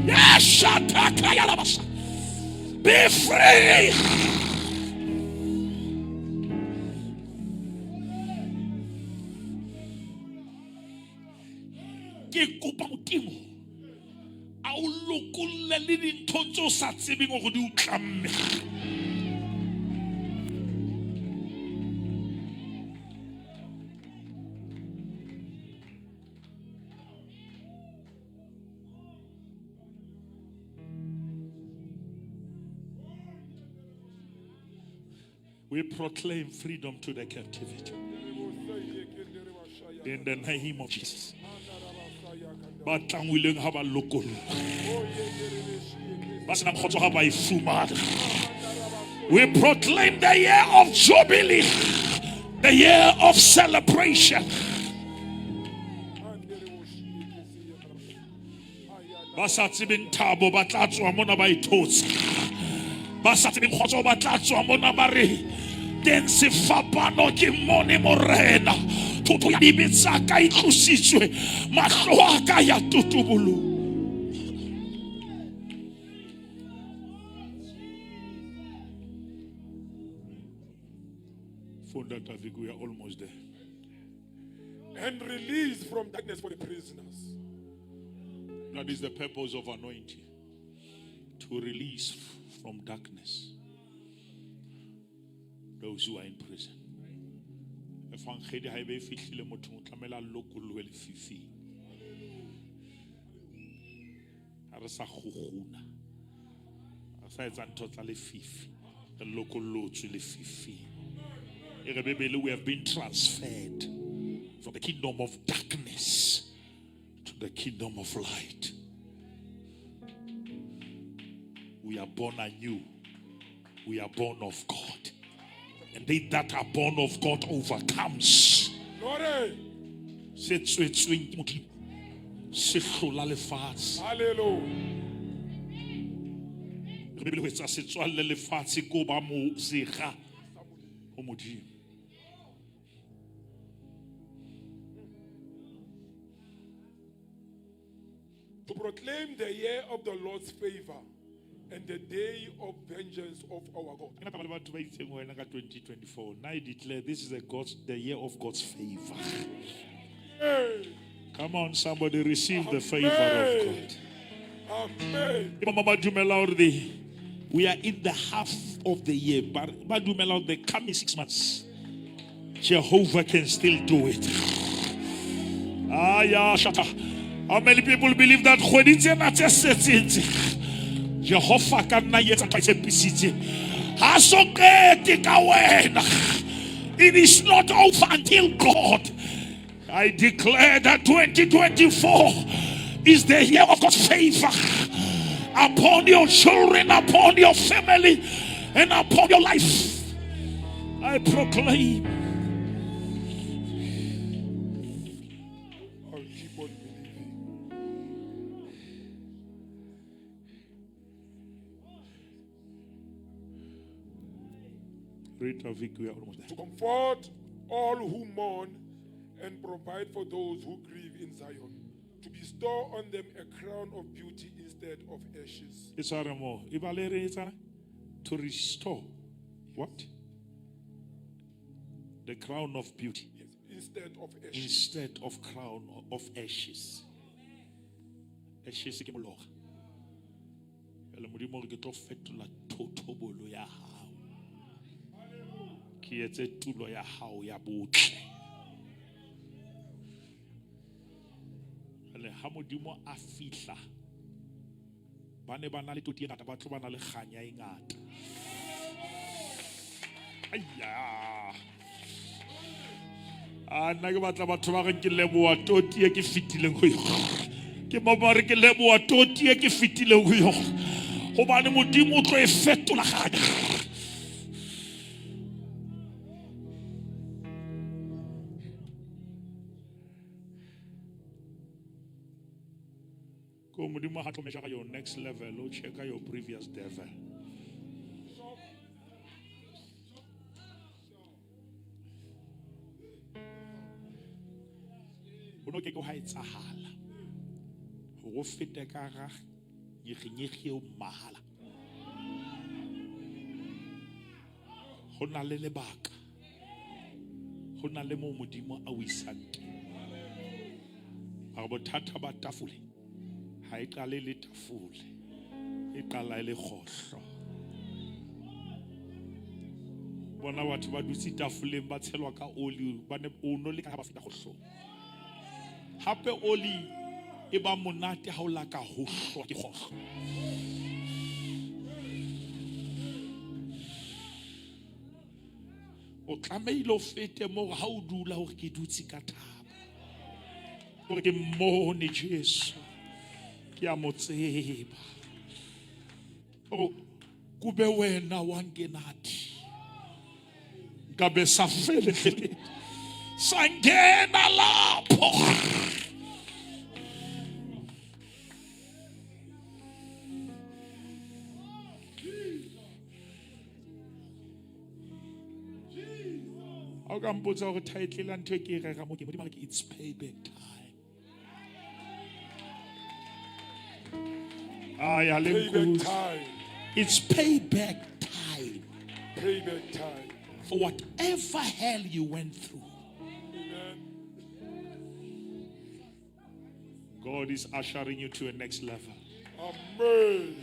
Ya shataka ya la basa. Be free. Ke kopa Modimo a o lokolle le dinthong tse o sa tsebeng hore di o tlamme. We proclaim freedom to the captivity. In the name of Jesus. Ba tlangwileng ha ba lokollwe. Ba senang kgotso ha ba e fumana. We proclaim the year of Jubilee, the year of celebration. Ba sa tsebeng thabo ba tla tswa mona ba e thotse. Ba sa tsebeng kgotso ba tla tswa mona ba re teng sefapano ke mone morena. Thotho ya dibe tsa ka e tlositswe, mahlo a ka ya tutubolo. Funda David, we are almost there. And release from darkness for the prisoners. That is the purpose of anointing. To release from darkness those who are in prison. Evangeli ha ebe e fihlile mothong o tlamehile a lokollohe lefifing. Ha re sa kgukguna, re sa etsa ntho tsa lefifi, re lokollotswe lefifing. E re Bebele, we have been transferred from the kingdom of darkness to the kingdom of light. We are born anew. We are born of God. And they that are born of God overcomes. Glory. Se tswetsweng ke Modimo se hlola lefatshe. Hallelujah. Re Bebele ho etsa setswalle lefatshe ko ba mo sega ho Modimo. To proclaim the year of the Lord's favor and the day of vengeance of our God. Ke na taba le batho ba itseng ho wena ka 2024. Now I declare this is the year of God's favor. Hey. Come on, somebody, receive the favor of God. Amen. Ke ba ba dumela hore we are in the half of the year, but ba dumela hore the coming 6 months, Jehovah can still do it. Ah, yeah, shut up. How many people believe that? Kgwedi tsena tse setseng tse, Jehovah ka nna etsa ntho a tshepisitseng. Ha so qete ka wena. It is not over until God. I declare that 2024 is the year of God's favor upon your children, upon your family, and upon your life. I proclaim. I'll keep on believing. Read Vic, we are almost there. To comfort all who mourn and provide for those who grieve in Zion, to bestow on them a crown of beauty instead of ashes. It's more. To restore what? The crown of beauty. Yes, instead of ashes. Instead of crown of ashes. Ashes ke molora. Jwale Modimo o re ke tlo fetola thotobolo ya hao. Ke etse tulo ya hao ya botle. Jwale ha Modimo a fihla, ba ne ba na le toti e ngata, ba tlo ba na le kganya e ngata. Aiya. A nna ke batla batho ba reng ke leboha toti e ke fetileng ho yona. Ke mo ba re ke leboha toti e ke fetileng ho yona. Hobane Modimo o tlo e fetola kganya. Ko Modimo ha tlo measure your next level, o check your previous devil. Ho no ke ke ha etsahala hore o fete ka hara nyegenyege eo mahala. Ho na le lebaka, ho na le moo Modimo a o isang teng. Mara bothata ba tafole ha e qale le tafole, e qala e le kgohlo. Bona batho ba dutse tafoleng ba tshelwa ka oli, ba ne o no le ka ha ba feta kgohlong. Hape oli e ba monate ha o la ka ho hlwa ke kgohlo. O tlamehile o fete moo ha o dula hore ke dutse ka thabo. Hore ke mmone Jesu. Ke a mo tseba. Oh, kube wena wa ngenathi. Nkabe safele endleleni. Sangena lapho. Ha o ka mpotsa hore title ya ntho e ke e rera mo ke Modimo a re ke it's payback time. Ay, ha le Payback nkutlwe. time. It's payback time. Payback time. For whatever hell you went through. Amen. God is ushering you to a next level. Amen.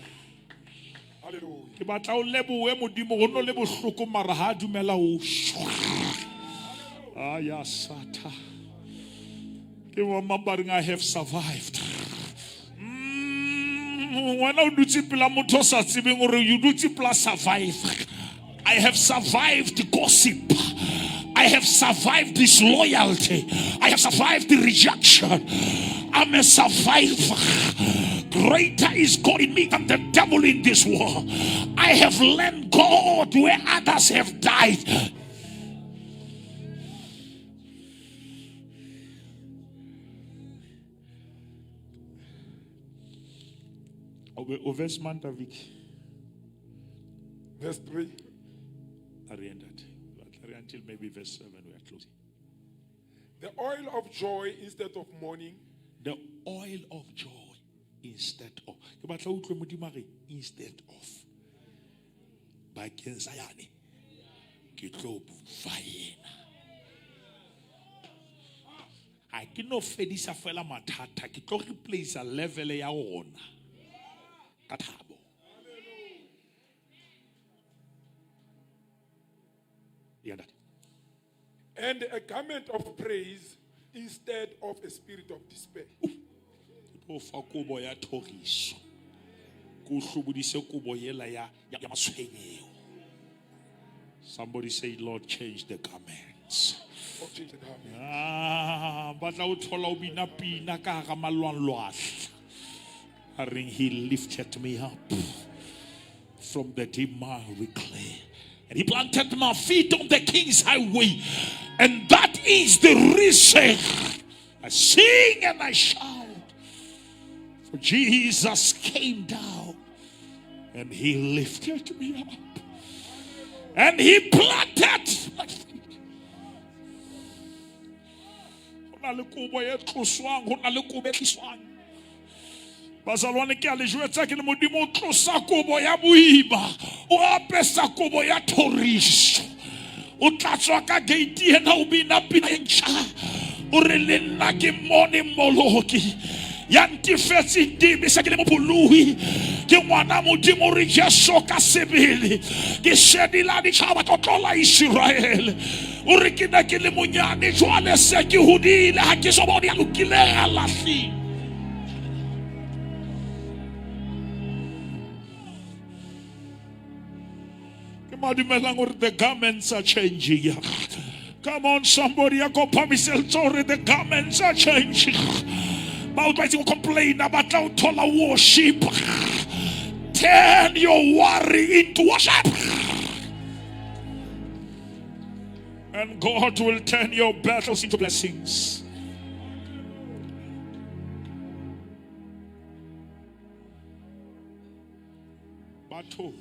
Hallelujah. Ke batla o lebohe Modimo ho no le bohloko mara ha dumela o shwa. Aya sata. Ke bo mang ba reng I have survived. Wena o dutse pela motho o sa tsebeng hore you dutse pela survive. I have survived gossip. I have survived disloyalty. I have survived the rejection. I'm a survivor. Greater is God in me than the devil in this world. I have learned God where others have died. O verse man, David. Verse 3. Until maybe verse 7 we are closing. The oil of joy instead of mourning. The oil of joy instead of. Ke batla o utlwe Modimo a re, instead of. Bakeng sa yane, ke tlo fa yena. Ha ke no fedisa fela mathata, ke tlo replace level ya ona. Ka thabo. Ya ntate. And a garment of praise instead of a spirit of despair. Ke tlo fa kobo ya thoriso. Ke o hlobodise kobo ela ya matshwenyeho. Somebody say, Lord, change the garments. Oh, change the garment. Ah, ba tla o thola o bina pina ka hara malwanglwahla. A reng, he lifted me up from the deep miry clay. And he planted my feet on the king's highway. And that is the reason I sing and I shout. For Jesus came down and he lifted me up. And he planted my feet. Ho na le kobo e tloswang, ho na le kobo e tliswang. Bazalwane ke a le jwetsa ke le Modimo o tlosa kobo ya boima, o apesa kobo ya thoriso. O tla tswa ka gate ena o bina pina e ntjha. O re le nna ke mmone Mmoloki ya ntefetseng dibe, se ke le mopholohi, ke ngwana Modimo, re Jesu ka sebele, ke sedi la ditjhaba, tlotlo la Iseraele. O re ke ne ke le monyane, jwale se ke hodile, ha ke so bone ya lokileng a lahlile. Ke madumelang hore the garments are changing. Come on, somebody, ya kopa myself hore the garments are changing. Ba utlwaetse go complain, ba tla o thola worship. Turn your worry into worship. And God will turn your battles into blessings. Batho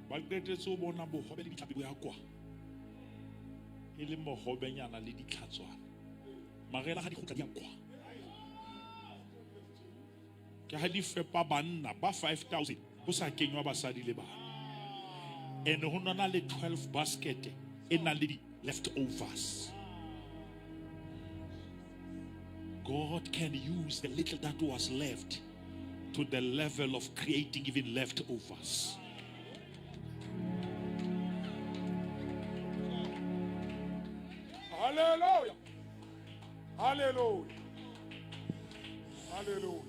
ba qetetse ho bona bohobe le ditlhapi bo ya kwa. E le mohobenyana le ditlhatswana. Marela ha di kgutla di ya kwa. Ke ha di fepa banna ba 5000 ho sa kenywa basadi le bana. And ho nona le 12 basket e nang le di leftovers. God can use the little that was left to the level of creating even leftovers. Hallelujah. Hallelujah. Hallelujah.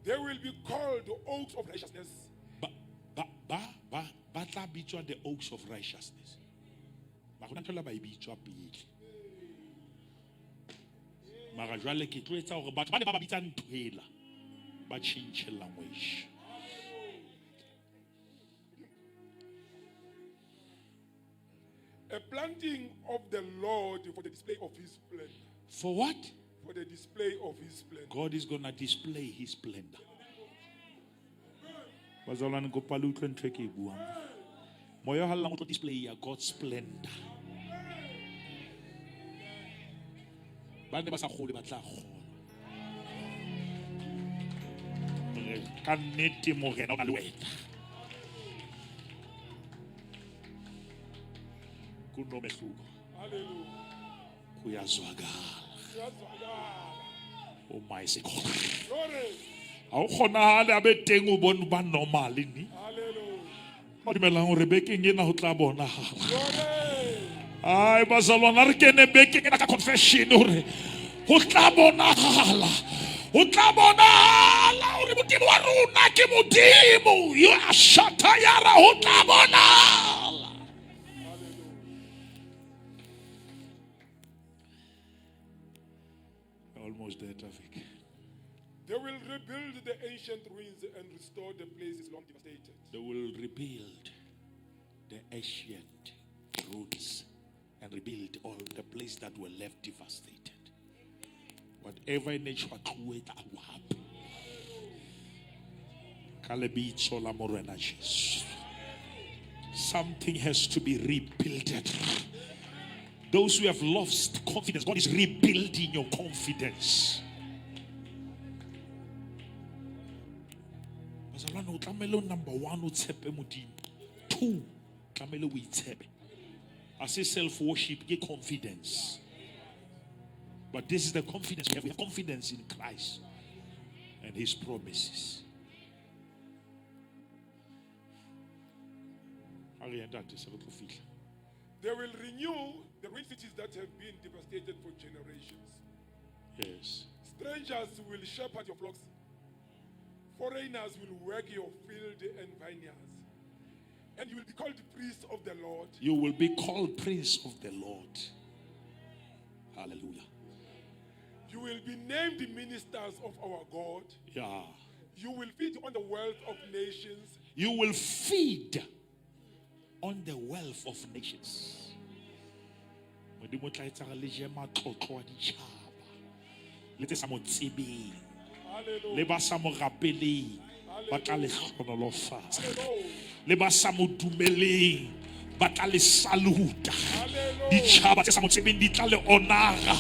They will be called the oaks of righteousness. Ba, ba, ba, ba, ba tla bitswa the oaks of righteousness. Ba gona ntho e la ba e bitswa pele. Mara jwale ke tlo etsa hore batho ba ne ba ba bitsa ntho ela, ba tjhentjhe language. A planting of the Lord for the display of his splendor. For what? For the display of his splendor. God is going to display his splendor. Bazalwane, kopa le utlwe ntho e ke e buang. Moya o halalelang o tlo display ya God's splendor. Ba ne ba sa kgolwe, ba tla kgolwa. Re ka nnete Morena o na le wena. Kunomehluko. Hallelujah. Kuyazwakala. Kuyazwakala. Oh my God. Glory. Ha o kgonahale a be teng o bone ba normal ni. Hallelujah. Ba dumelang hore bekeng ena ho tla bonahala. Glory. Ai, bazalwane, a re kene bekeng ena ka confession hore ho tla bonahala. Ho tla bonahala hore Modimo wa rona ke Modimo. Yo a shata yara, ho tla bonahala. Almost there, traffic. They will rebuild the ancient ruins and restore the places long devastated. They will rebuild the ancient ruins and rebuild all the places that were left devastated. Whatever nature hape. Ka lebitso la Morena Jesu. Something has to be rebuilt. Those who have lost confidence, God is rebuilding your confidence. Bazalwane, o tlamehile o number one, o tshepe Modimo. Two, tlamehile o itshepe. Ha se self-worship, ke confidence. But this is the confidence we have. We have confidence in Christ and his promises. They will renew the ruined cities that have been devastated for generations. Yes. Strangers will shepherd your flocks. Foreigners will work your field and vineyards. And you will be called priests of the Lord. You will be called prince of the Lord. Hallelujah. You will be named ministers of our God. Yeah. You will feed on the wealth of nations. You will feed on the wealth of nations. Modimo o tla etsa hore le je matlotlo a ditjhaba. Le tse sa mo tsebeng. Hallelujah. Le ba sa mo rapeleng, ba tla le hlohonolofatsa. Hallelujah. Le ba sa mo dumeleng, ba tla le saluta. Hallelujah. Ditjhaba tse sa mo tsebeng di tla le honora.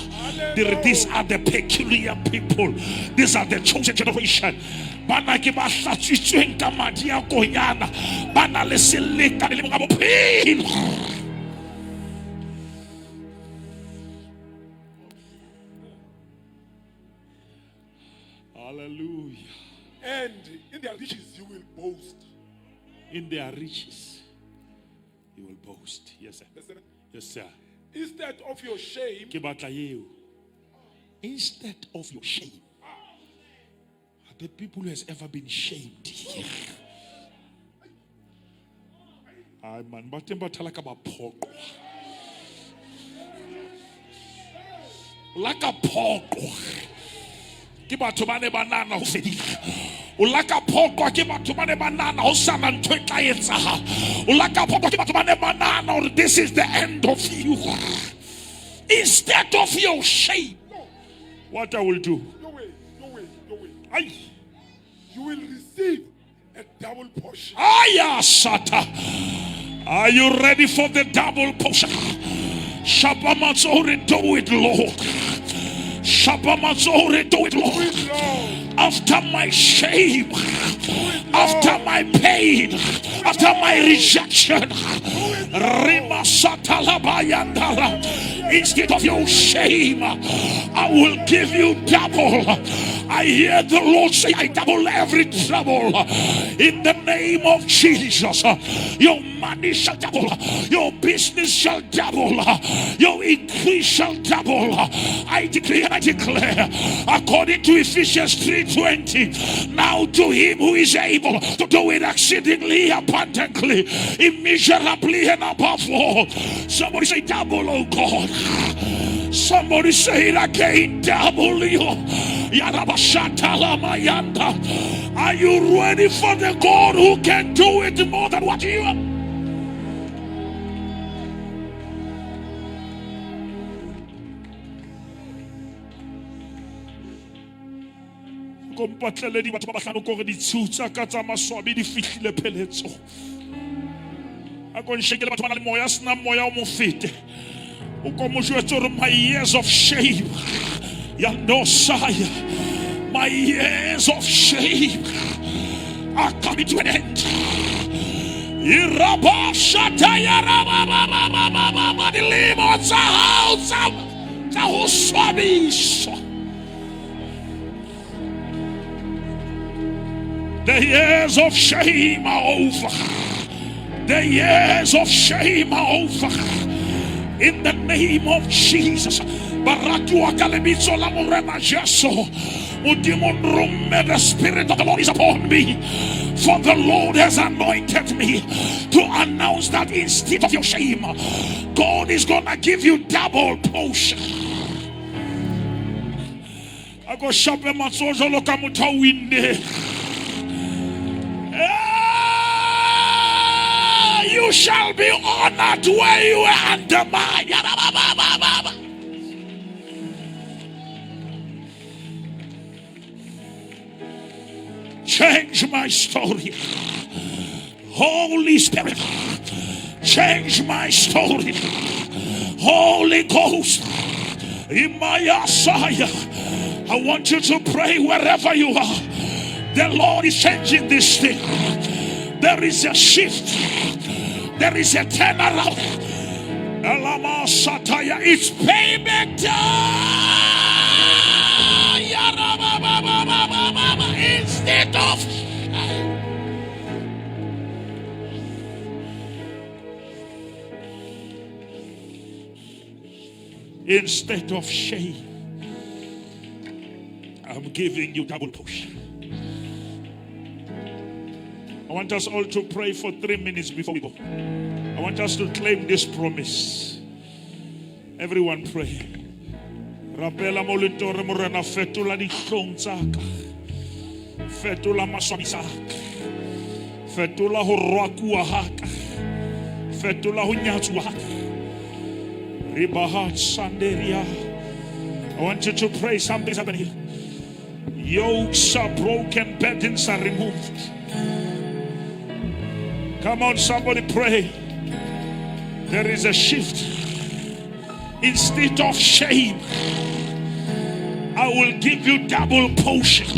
Di re, these are the peculiar people. These are the chosen generation. Bana ke ba hlatswitsweng ka madi a konyana. Ba na le selekane le monga bophelo. Hallelujah. And in their riches you will boast. In their riches you will boast. Yes, sir. Verse 7. Yes, sir. Instead of your shame, Ke batla eo. Instead of your shame. Are the people who has ever been shamed here? Ai man, ba teng batho la ka ba phoqwa. La ka phoqwa. Ke batho ba ne ba nahana ho fedile. O la ka phoqwa ke batho ba ne ba nahana ho sana ntho e tla etsahala. O la ka phoqwa ke batho ba ne ba nahana hore this is the end of you. Instead of your shame, what I will do? no way, no way, no way. Ay. You will receive a double portion. Aya sata. Are you ready for the double portion? Shapamatso, do it, Lord. Shapamatso, do it, Lord. Lord, After my shame, after my pain, after my rejection, Rima satalabayandala. Instead of your shame, I will give you double. I hear the Lord say, I double every trouble in the name of Jesus. Your money shall double, your business shall double, your increase shall double. I decree and I declare, according to Ephesians 3:20, now to him who is able to do it exceedingly abundantly, immeasurably and above all. Somebody say double, oh God. Somebody say it again, double you. Yarabashatalamayanda. Are you ready for the God who can do it more than what you are? Ko mpatlele di batho ba bahlano ko re ditshiu tsa ka tsa maswabi di fihlile pheletsong. A ko nshekele batho ba nang le moya, senang moya o mo fete. O ko mo jwetse hore my years of shame, yandosaya, my years of shame are coming to an end. Irabashatayarabababababa, dilemo tsa hao tsa ho swabiswa. The years of shame are over. The years of shame are over. In the name of Jesus. Baratuwa ka lebitso la Morena Jesu. Modimo nromme, the Spirit of the Lord is upon me. For the Lord has anointed me to announce that instead of your shame, God is going to give you double portion. A ko shape matsoho jwalo ka motho a winne. You shall be honored where you were undermined. Change my story. Holy Spirit, change my story. Holy Ghost, in my Messiah, I want you to pray wherever you are. The Lord is changing this thing. There is a shift. There is a turnaround. Elama Sataya, it's payback time. of shame. Instead of shame, I'm giving you double portion. I want us all to pray for 3 minutes before we go. I want us to claim this promise. Everyone pray. Rapela mo leng teng hore Morena fetola dihlong tsa ka. Fetola maswabi sa ka. Fetola ho rwakuwa ha ka. Fetola ho nyatsuwa ha ka. Ribahat Sanderia. I want you to pray. Something's happening here. Yokes are broken, burdens are removed. Come on, somebody pray. There is a shift. Instead of shame, I will give you double portion.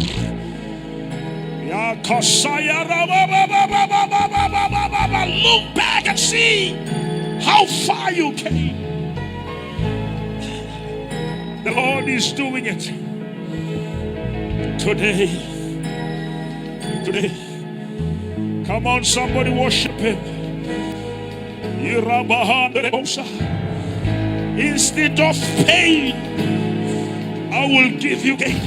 Look back and see how far you came. The Lord is doing it today. Today. Come on, somebody worship him. Instead of pain, I will give you gain.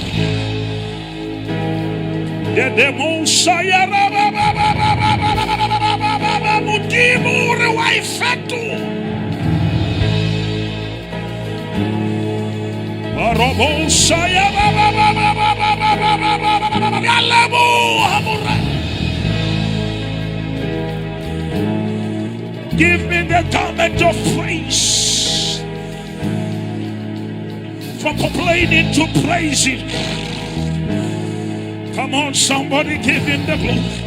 Give me the garment of praise. From complaining to praising. Come on, somebody give him the glory.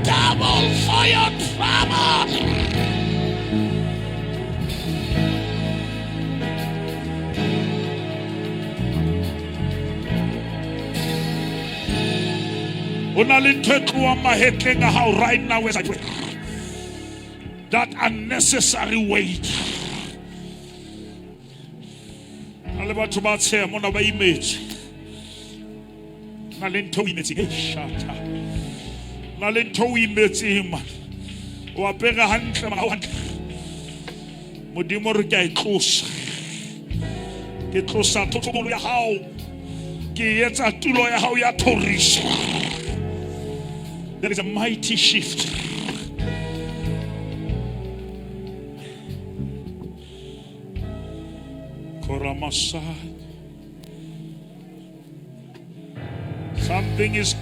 Double for your trouble. Right now as I pray. That unnecessary weight. There is a mighty shift. Something is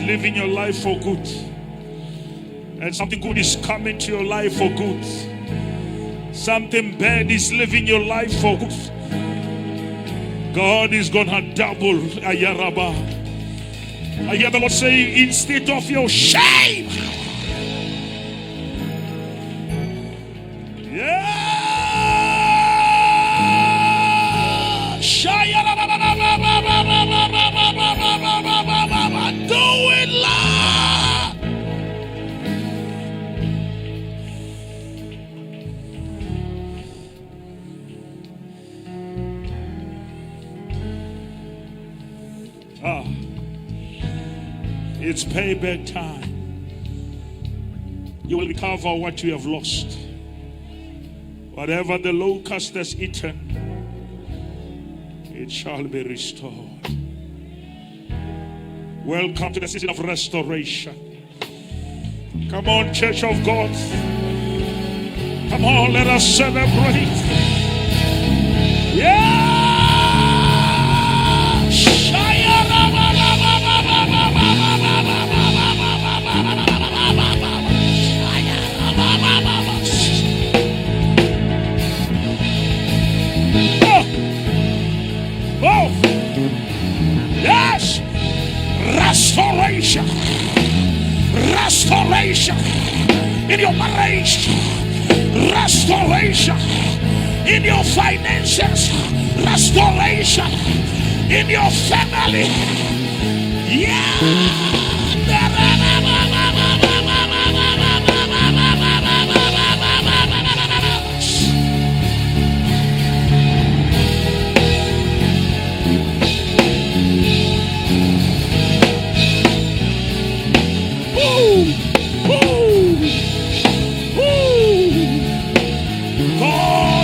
living your life for good. And something good is coming to your life for good. Something bad is living your life for good. God is gonna double. Ayaraba. I hear the Lord saying, instead of your shame. Yeah. Do it, Lord. Ah. It's payback time. You will recover what you have lost. Whatever the locust has eaten, it shall be restored. Welcome to the season of restoration. Come on, Church of God. Come on, let us celebrate. Yeah! Oh. Oh. Yes. Restoration. Restoration in your marriage. Restoration in your finances. Restoration in your family. God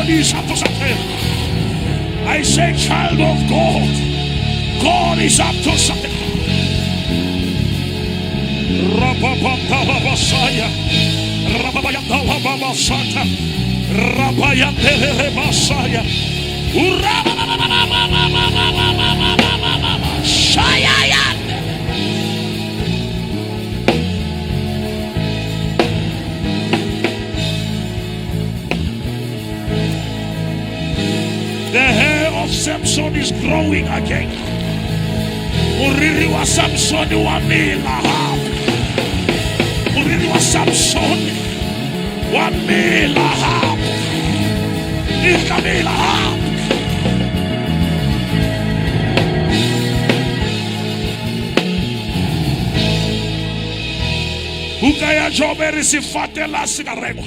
is up to something. I say, child of God, God is up to something. The hair of Samson is growing again. Moriri wa Samson wa mela hape. Moriri wa Samson wa mela hape. E tla mela hape. Buka ya Jobe re se fatela se ka rekwa.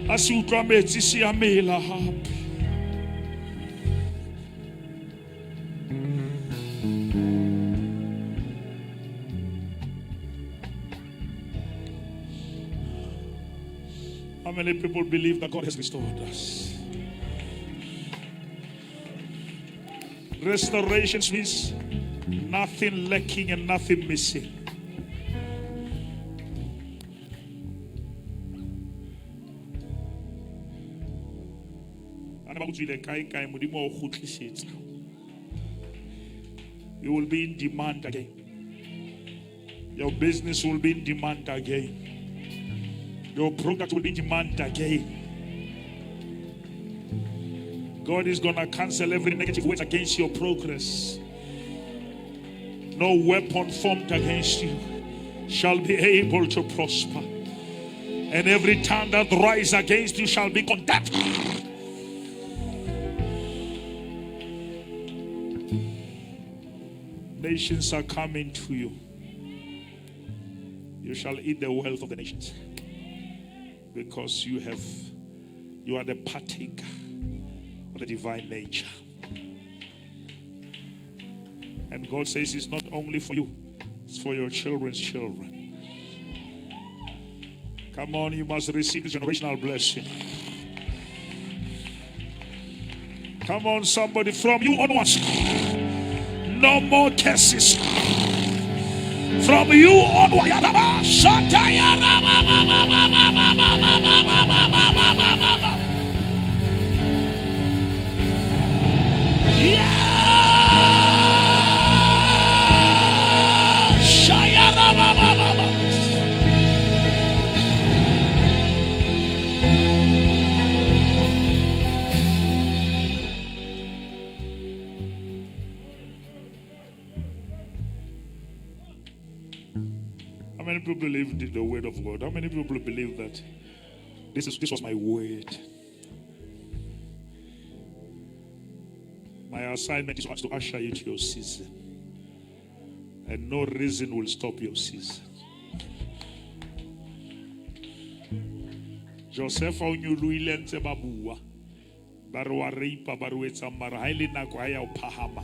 A se utlwa metsi se a mela hape. How many people believe that God has restored us? Restoration means nothing lacking and nothing missing. You will be in demand again. Your business will be in demand again. Your product will be in demand again. God is going to cancel every negative word against your progress. No weapon formed against you shall be able to prosper. And every tongue that rises against you shall be condemned. Nations are coming to you. You shall eat the wealth of the nations. Because you are the partaker of the divine nature. And God says it's not only for you, it's for your children's children. Come on, you must receive this generational blessing. Come on, somebody, from you onwards. No more curses. From you onwards. How many people believed in the word of God? How many people believe that this was my word? My assignment is to usher you to your season. And no reason will stop your season. Joseph o nyolohile ntse ba bua. Ba re wa reipa, ba re o etsang, mara ha e le nako ha ya o phahama.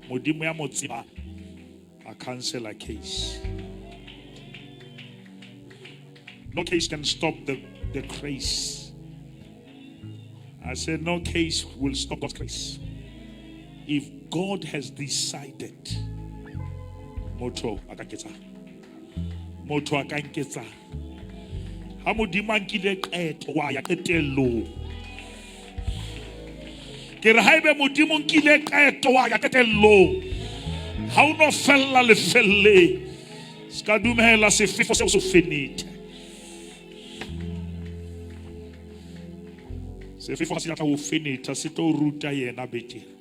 Modimo ya mo tsebang a cancel a case. No case can stop the grace. I said no case will stop God's grace. If God has decided, motho a ka nketsang. Motho a ka nketsang. Ha Modimo a nkile qeto wa ya qetellong. Ke re haebe Modimo nkile qeto wa ya qetellong. Ha o no fella lefelleng. Ska dumela sefefo seo se fenethe. Sefefo ha se tla o fenetha se tlo ruta yena betere.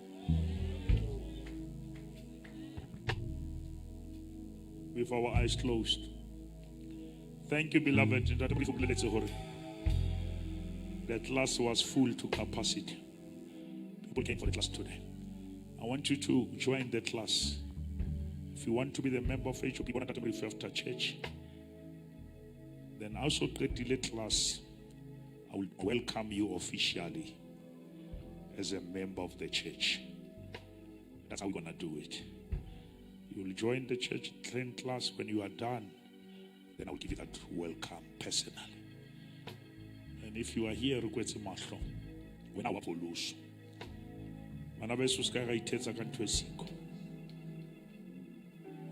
With our eyes closed. Thank you, beloved. The class was full to capacity. People came for the class today. I want you to join the class. If you want to be the member of HOP, bona Ntate Molefi after church. Then also qetile class, I will welcome you officially as a member of the church. That's how we're going to do it. You will join the church train class. When you are done, then I will give you that welcome personally. And if you are here, re kwetse mahlo, wena wa pholoswa. Bana beso, se ka ra ithetsa ka ntho e siko.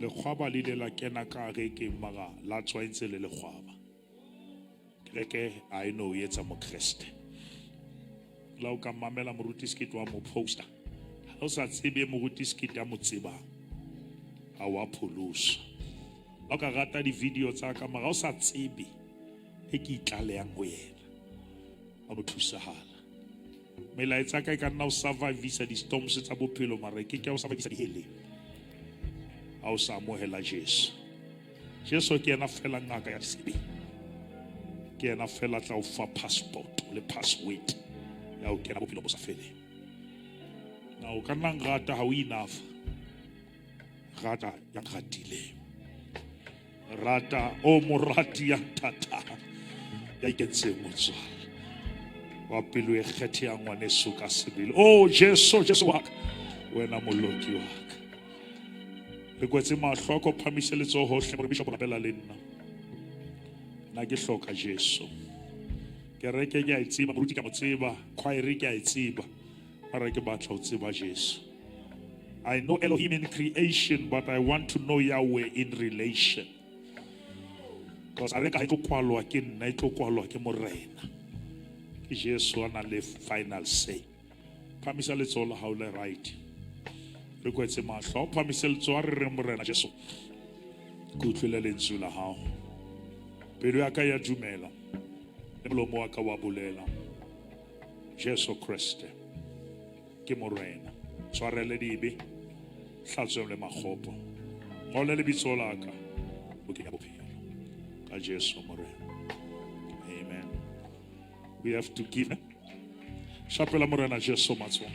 Lekgwaba le ile la kena ka kerekeng, mara la tswa e ntse le lekgwaba. Kereke ha e no o etsa mokreste. La o ka mamela moruti Sekete wa mo poster, ha o sa tsebe moruti Sekete a mo tsebang, ha wa pholoswa. La o ka rata di-video tsa ka, mara ha o sa tsebe e ke itlalehang ho yena, ha no thusahala. Melaetsa ka e ka nna o survivisa di-storms tsa bophelo, mara e ke ke ya o survivisa diheleng ha o sa amohela Jesu. Jesu ke yena fela ngaka ya sebe, ke yena fela tla o fa passport le password ya ho kena bophelo bo sa feleng. Na o ka nna nrata, ha o enough. Rata ya nratileng, rata o morati ya nthatang, ya ikentseng motswala wa pelo e kgethehang, ngwaneso ka sebele. O Jesu, Jesu wa ka, wena moloki wa ka. Re kwetse mahlo, a ko phamise letsoho hohle more bishop rapela le nna. Nna ke hloka Jesu. Kereke ke a e tseba, moruti ke a mo tseba, choir ke a e tseba, mara ke batla ho tseba Jesu. I know Elohim in creation, but I want to know Yahweh in relation, because areka ha e tlo kwalwa ke nna, e tlo kwalwa ke Morena. Ke Jesu a nang le final say. Phamisa letsoho la hao le right. Re kwetse mahlo, ha o phamise letsoho, a re reng: Morena Jesu, ke utlwile lentswe la hao, pelo ya ka ya dumela le molomo wa ka wa bolela, Jesu Kreste ke Morena. Tshwarele dibe, hlatswe le makgopo, ngole lebitso la ka bukeng ya bophelo, ka Jesu Morena, amen. We have to give. Shapela Morena Jesu matsoho.